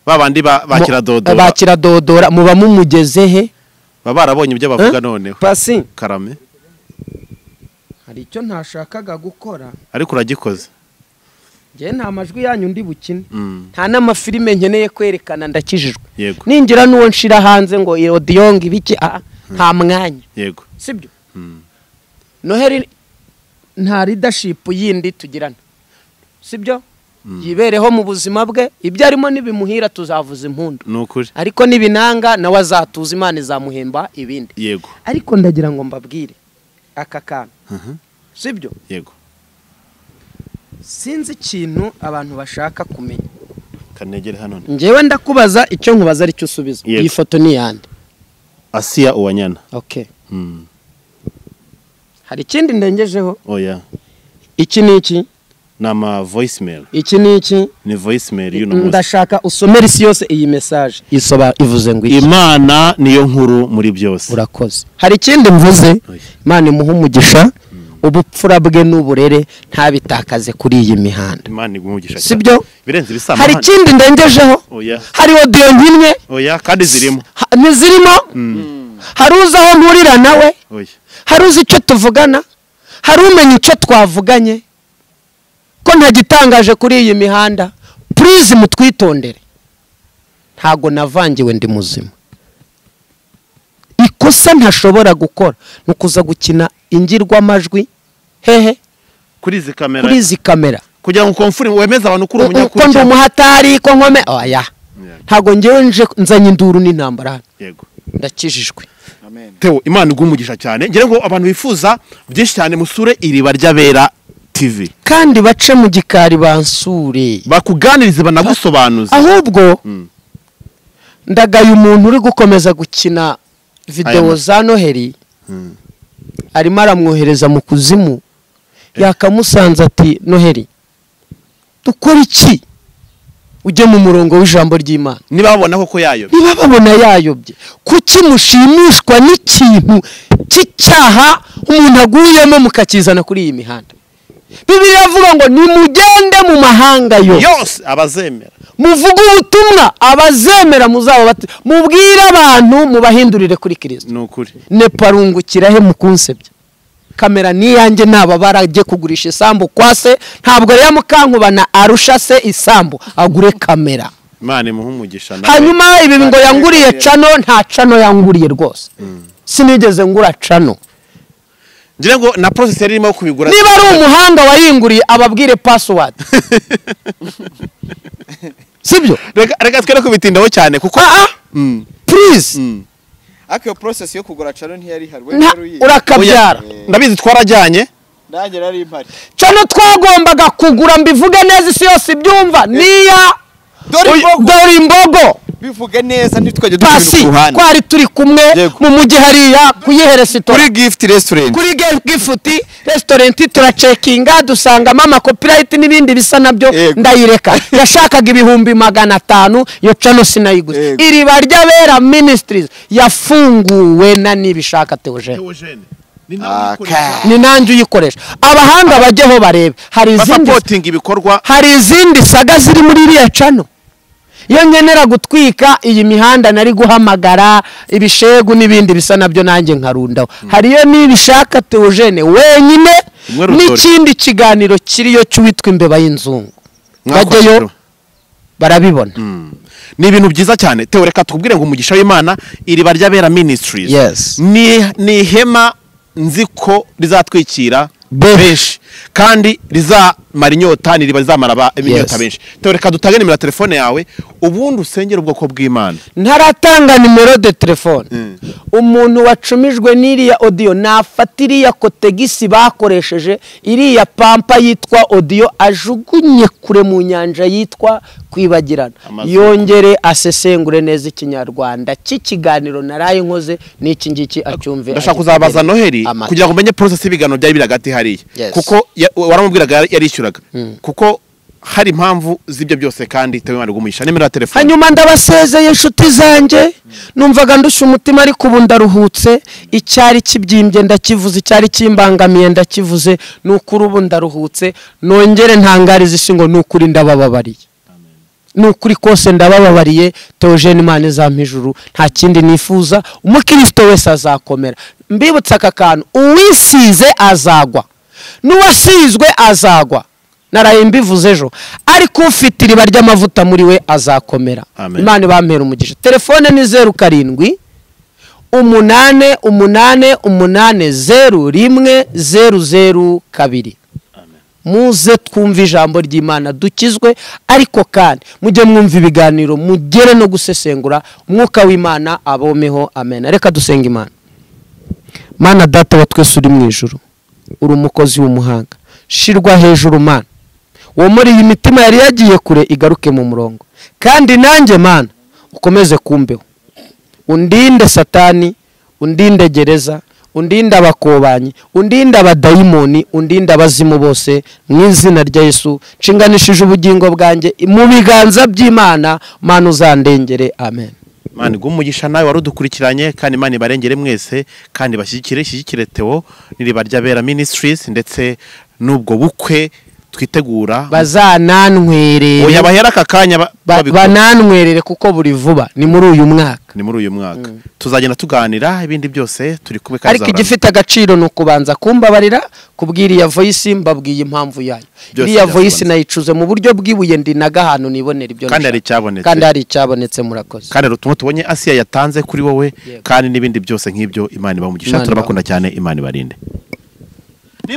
babandi bakiradodora, bakiradodora, muba mumugeze he? Baba barabonye ibyo bavuga noneho. Pasi Karame, hari icyo ntashakaga gukora ariko uragikoze. Nge nta majwi yanyu ndi bukine, nta n'amafilime nkeneye kwerekana, ndakijijwe. Ningira n'uwo nshira hanze ngo audio ngo ibiki, nta mwanya. Yego. Sibyo? Noheri nta leadership yindi tugirana. Sibyo? Yibereho mu buzima bwe, ibyo arimo nibimuhira tuzavuza impundu. Nukuri. Ariko nibinanga nawe azatuza, Imana izamuhemba ibindi. Yego. Ariko ndagira ngo mbabwire aka kantu. Sibyo? Yego. Sinzi ikintu abantu bashaka kumenya. Kanegere hano. Ngewe ndakubaza icyo nkubaza ari cyo usubiza. Iyi foto ni yande? Asiya Uwanyana. Okay. Hari ikindi ndengejeho? Oya. Iki ni iki? Nama voicemail. Iki ni iki? Ni voicemail y'uno munsi. Ndashaka usomere isi yose iyi message. Isoba ivuze ngo iki? Imana niyo nkuru muri byose. Urakoze. Hari ikindi mvuze? Imana imuhe umugisha. Ubupfura bwe n'uburere ntabitakaze kuri iyi mihanda. Imana iguhe umugisha. Sibyo? Birenze ibisama. Hari ikindi ndengejeho? Oya. Hari audio nkimwe? Oya, kandi zirimo. Ntizirimo? Hari uza aho mpurira nawe? Oya. Hari uzi icyo tuvugana? Hari umenya icyo twavuganye? Ko ntagitangaje kuri iyi mihanda? Please mutwitondere. Ntago navangiwe, ndi muzima. Ikosa ntashobora gukora nukuza gukina ingirwa amajwi hehe kuri izi kamera, kuri izi kamera kugira ngo confirm wemeze abantu kuri umunyakuri ko ndi umuhatari ko nkome. Oya, ntago ngewe nje nzanye induru n'intambara. Yego, ndakijijwe. Amen. Theo, Imana iguhe umugisha cyane. Ngira ngo abantu bifuza byinshi cyane musure iriba ry'abera TV, kandi bace mu gikari bansure, bakuganirize, banagusobanuze. Ahubwo ndagaye umuntu uri gukomeza gukina video za Noheri, arimo aramwohereza mu kuzimu, yakamusanze ati Noheri dukora iki? Ujye mu murongo w'ijambo ry'Imana. Niba babona koko yayobye, niba babona yayobye, kuki mushimishwa n'ikintu cy'icyaha umuntu aguyemo mukakizana kuri iyi mihanda? Bibiliya ivuga ngo nimugende mu mahanga yose abazemera, muvuge ubutumwa abazemera muzaba mubwire abantu mubahindurire kuri Kristo. Nukuri. Neparungukira he mukunsebya? Kamera ni yanjye, naba barajye kugurisha isambu kwa se, ntabwo rero mukankubana arusha se isambu agure kamera. Imana imuhe umugisha nawe. Hanyuma ibi ngo yanguriye cano, nta cano yanguriye rwose. Sinigeze ngura cano. Ngira ngo na process yari irimo kubigura. Niba ari umuhanga wayinguriye ababwire password. Sibyo? Reka twere kubitindaho cyane kuko please. Ariko iyo process yo kugura cano ntiyari ihari. Urakabyara. Ndabizi twarajyanye. Nanjye nari mpari. Channel twagombaga kugura, mbivuge neza isi yose ibyumva, niya Dore Imbogo. Bivuge neza ntitwajye dukina ku ruhande. Twari turi kumwe mu mujyi hariya kuyiheresitora kuri Gift Restaurant. Kuri Gift Restaurant turacekinga dusangamo ama copyright n'ibindi bisa nabyo, ndayireka. Yashakaga 500,000 yo channel sinayiguze. Iriba ry'Abera Ministries yafunguwe na Nibishaka Theogene. Ni nanjye uyikoresha. Abahanga bajyeho barebe. Hari izindi ibikorwa, hari izindi saga ziri muri iriya channel. Iyo nkenera gutwika iyi mihanda nari guhamagara ibishegu n'ibindi bisa nabyo nanjye nkarundaho. Hariyo Nibishaka Theogene wenyine n'ikindi kiganiro kiriyo cy'uwitwa Imbeba y'Inzungu. Bajyeyo barabibona. Ni ibintu byiza cyane. Theo, reka tukubwire ngo umugisha w'Imana, Iriba ry'Abera Ministries ni ihema nzi ko rizatwikira benshi kandi rizamara inyota, ni rizamara inyota benshi. Theo, reka dutange nimero ya telefone yawe ubundi usengera ubwoko bw'Imana. Ntaratanga nimero de telefone. Umuntu wacumijwe n'iriya audio nafata iriya kotegisi bakoresheje, iriya pampa yitwa audio, ajugunye kure mu nyanja yitwa kwibagirana, yongere asesengure neza ikinyarwanda cy'ikiganiro naraye nkoze n'iki ngiki acyumve. Ndashaka kuzabaza Noheli kugira ngo umenye process y'ibigano byari biri hagati hariya, kuko waramubwiraga yarishyuraga, kuko hari impamvu z'ibyo byose kandi Theo Imana igumisha. Nimero ya telefone. Hanyuma ndabasezeye inshuti zanjye, numvaga ndusha umutima ariko ubu ndaruhutse. Icyari kibyimbye ndakivuze, icyari kimbangamiye ndakivuze, nukuri ubu ndaruhutse. Nongere ntangarize isi ngo nukuri ndabababariye, nukuri kose ndabababariye. Theogene Imana izampa ijuru, nta kindi nifuza. Umukristo wese azakomera. Mbibutsa aka kantu, uwisize azagwa n'uwasizwe azagwa. Naraye mbivuze ejo, ariko ufite iriba ry'amavuta muri we azakomera. Imana ibampera umugisha. Telefone ni 07 8 8 8 0 1 0 0 2. Muze twumve ijambo ry'Imana dukizwe, ariko kandi mujye mwumva ibiganiro, mugere no gusesengura. Umwuka w'Imana abomeho. Amen. Reka dusenga Imana. Mana Data wa twese uri mu ijuru, uri umukozi w'umuhanga, shirwa hejuru Mana. Uwo muri iyi mitima yari yagiye kure igaruke mu murongo, kandi nanjye Mana ukomeze kumbeho, undinde Satani, undinde gereza, undinde abakobanyi, undinde abadayimoni, undinde abazimu bose, mu izina rya Yesu. Nshinganishije ubugingo bwanjye mu biganza by'Imana. Mana uzandengere. Amen. Imana iguhe umugisha nawe warudukurikiranye, kandi Imana ibarengere mwese, kandi bashyigikire, shyigikire Theo n'Iriba ry'Abera Ministries ndetse n'ubwo bukwe twitegura. Bazanantwerere. Oya, bahera aka kanya banantwerere kuko buri vuba ni muri uyu mwaka. Ni muri uyu mwaka. Tuzagenda tuganira ibindi byose turi kumwe kandi. Ariko igifite agaciro ni ukubanza kumbabarira kubwiriya voice, mbabwiye impamvu yayo. Iriya voice nayicuze mu buryo bwibuye ndi nagahano nibonera ibyo. Kandi hari icyabonetse. Kandi hari icyabonetse, murakoze. Kandi urutumwa tubonye Asiya yatanze kuri wowe, kandi n'ibindi byose nk'ibyo. Imana ibahe umugisha. Turabakunda cyane, Imana ibarinde.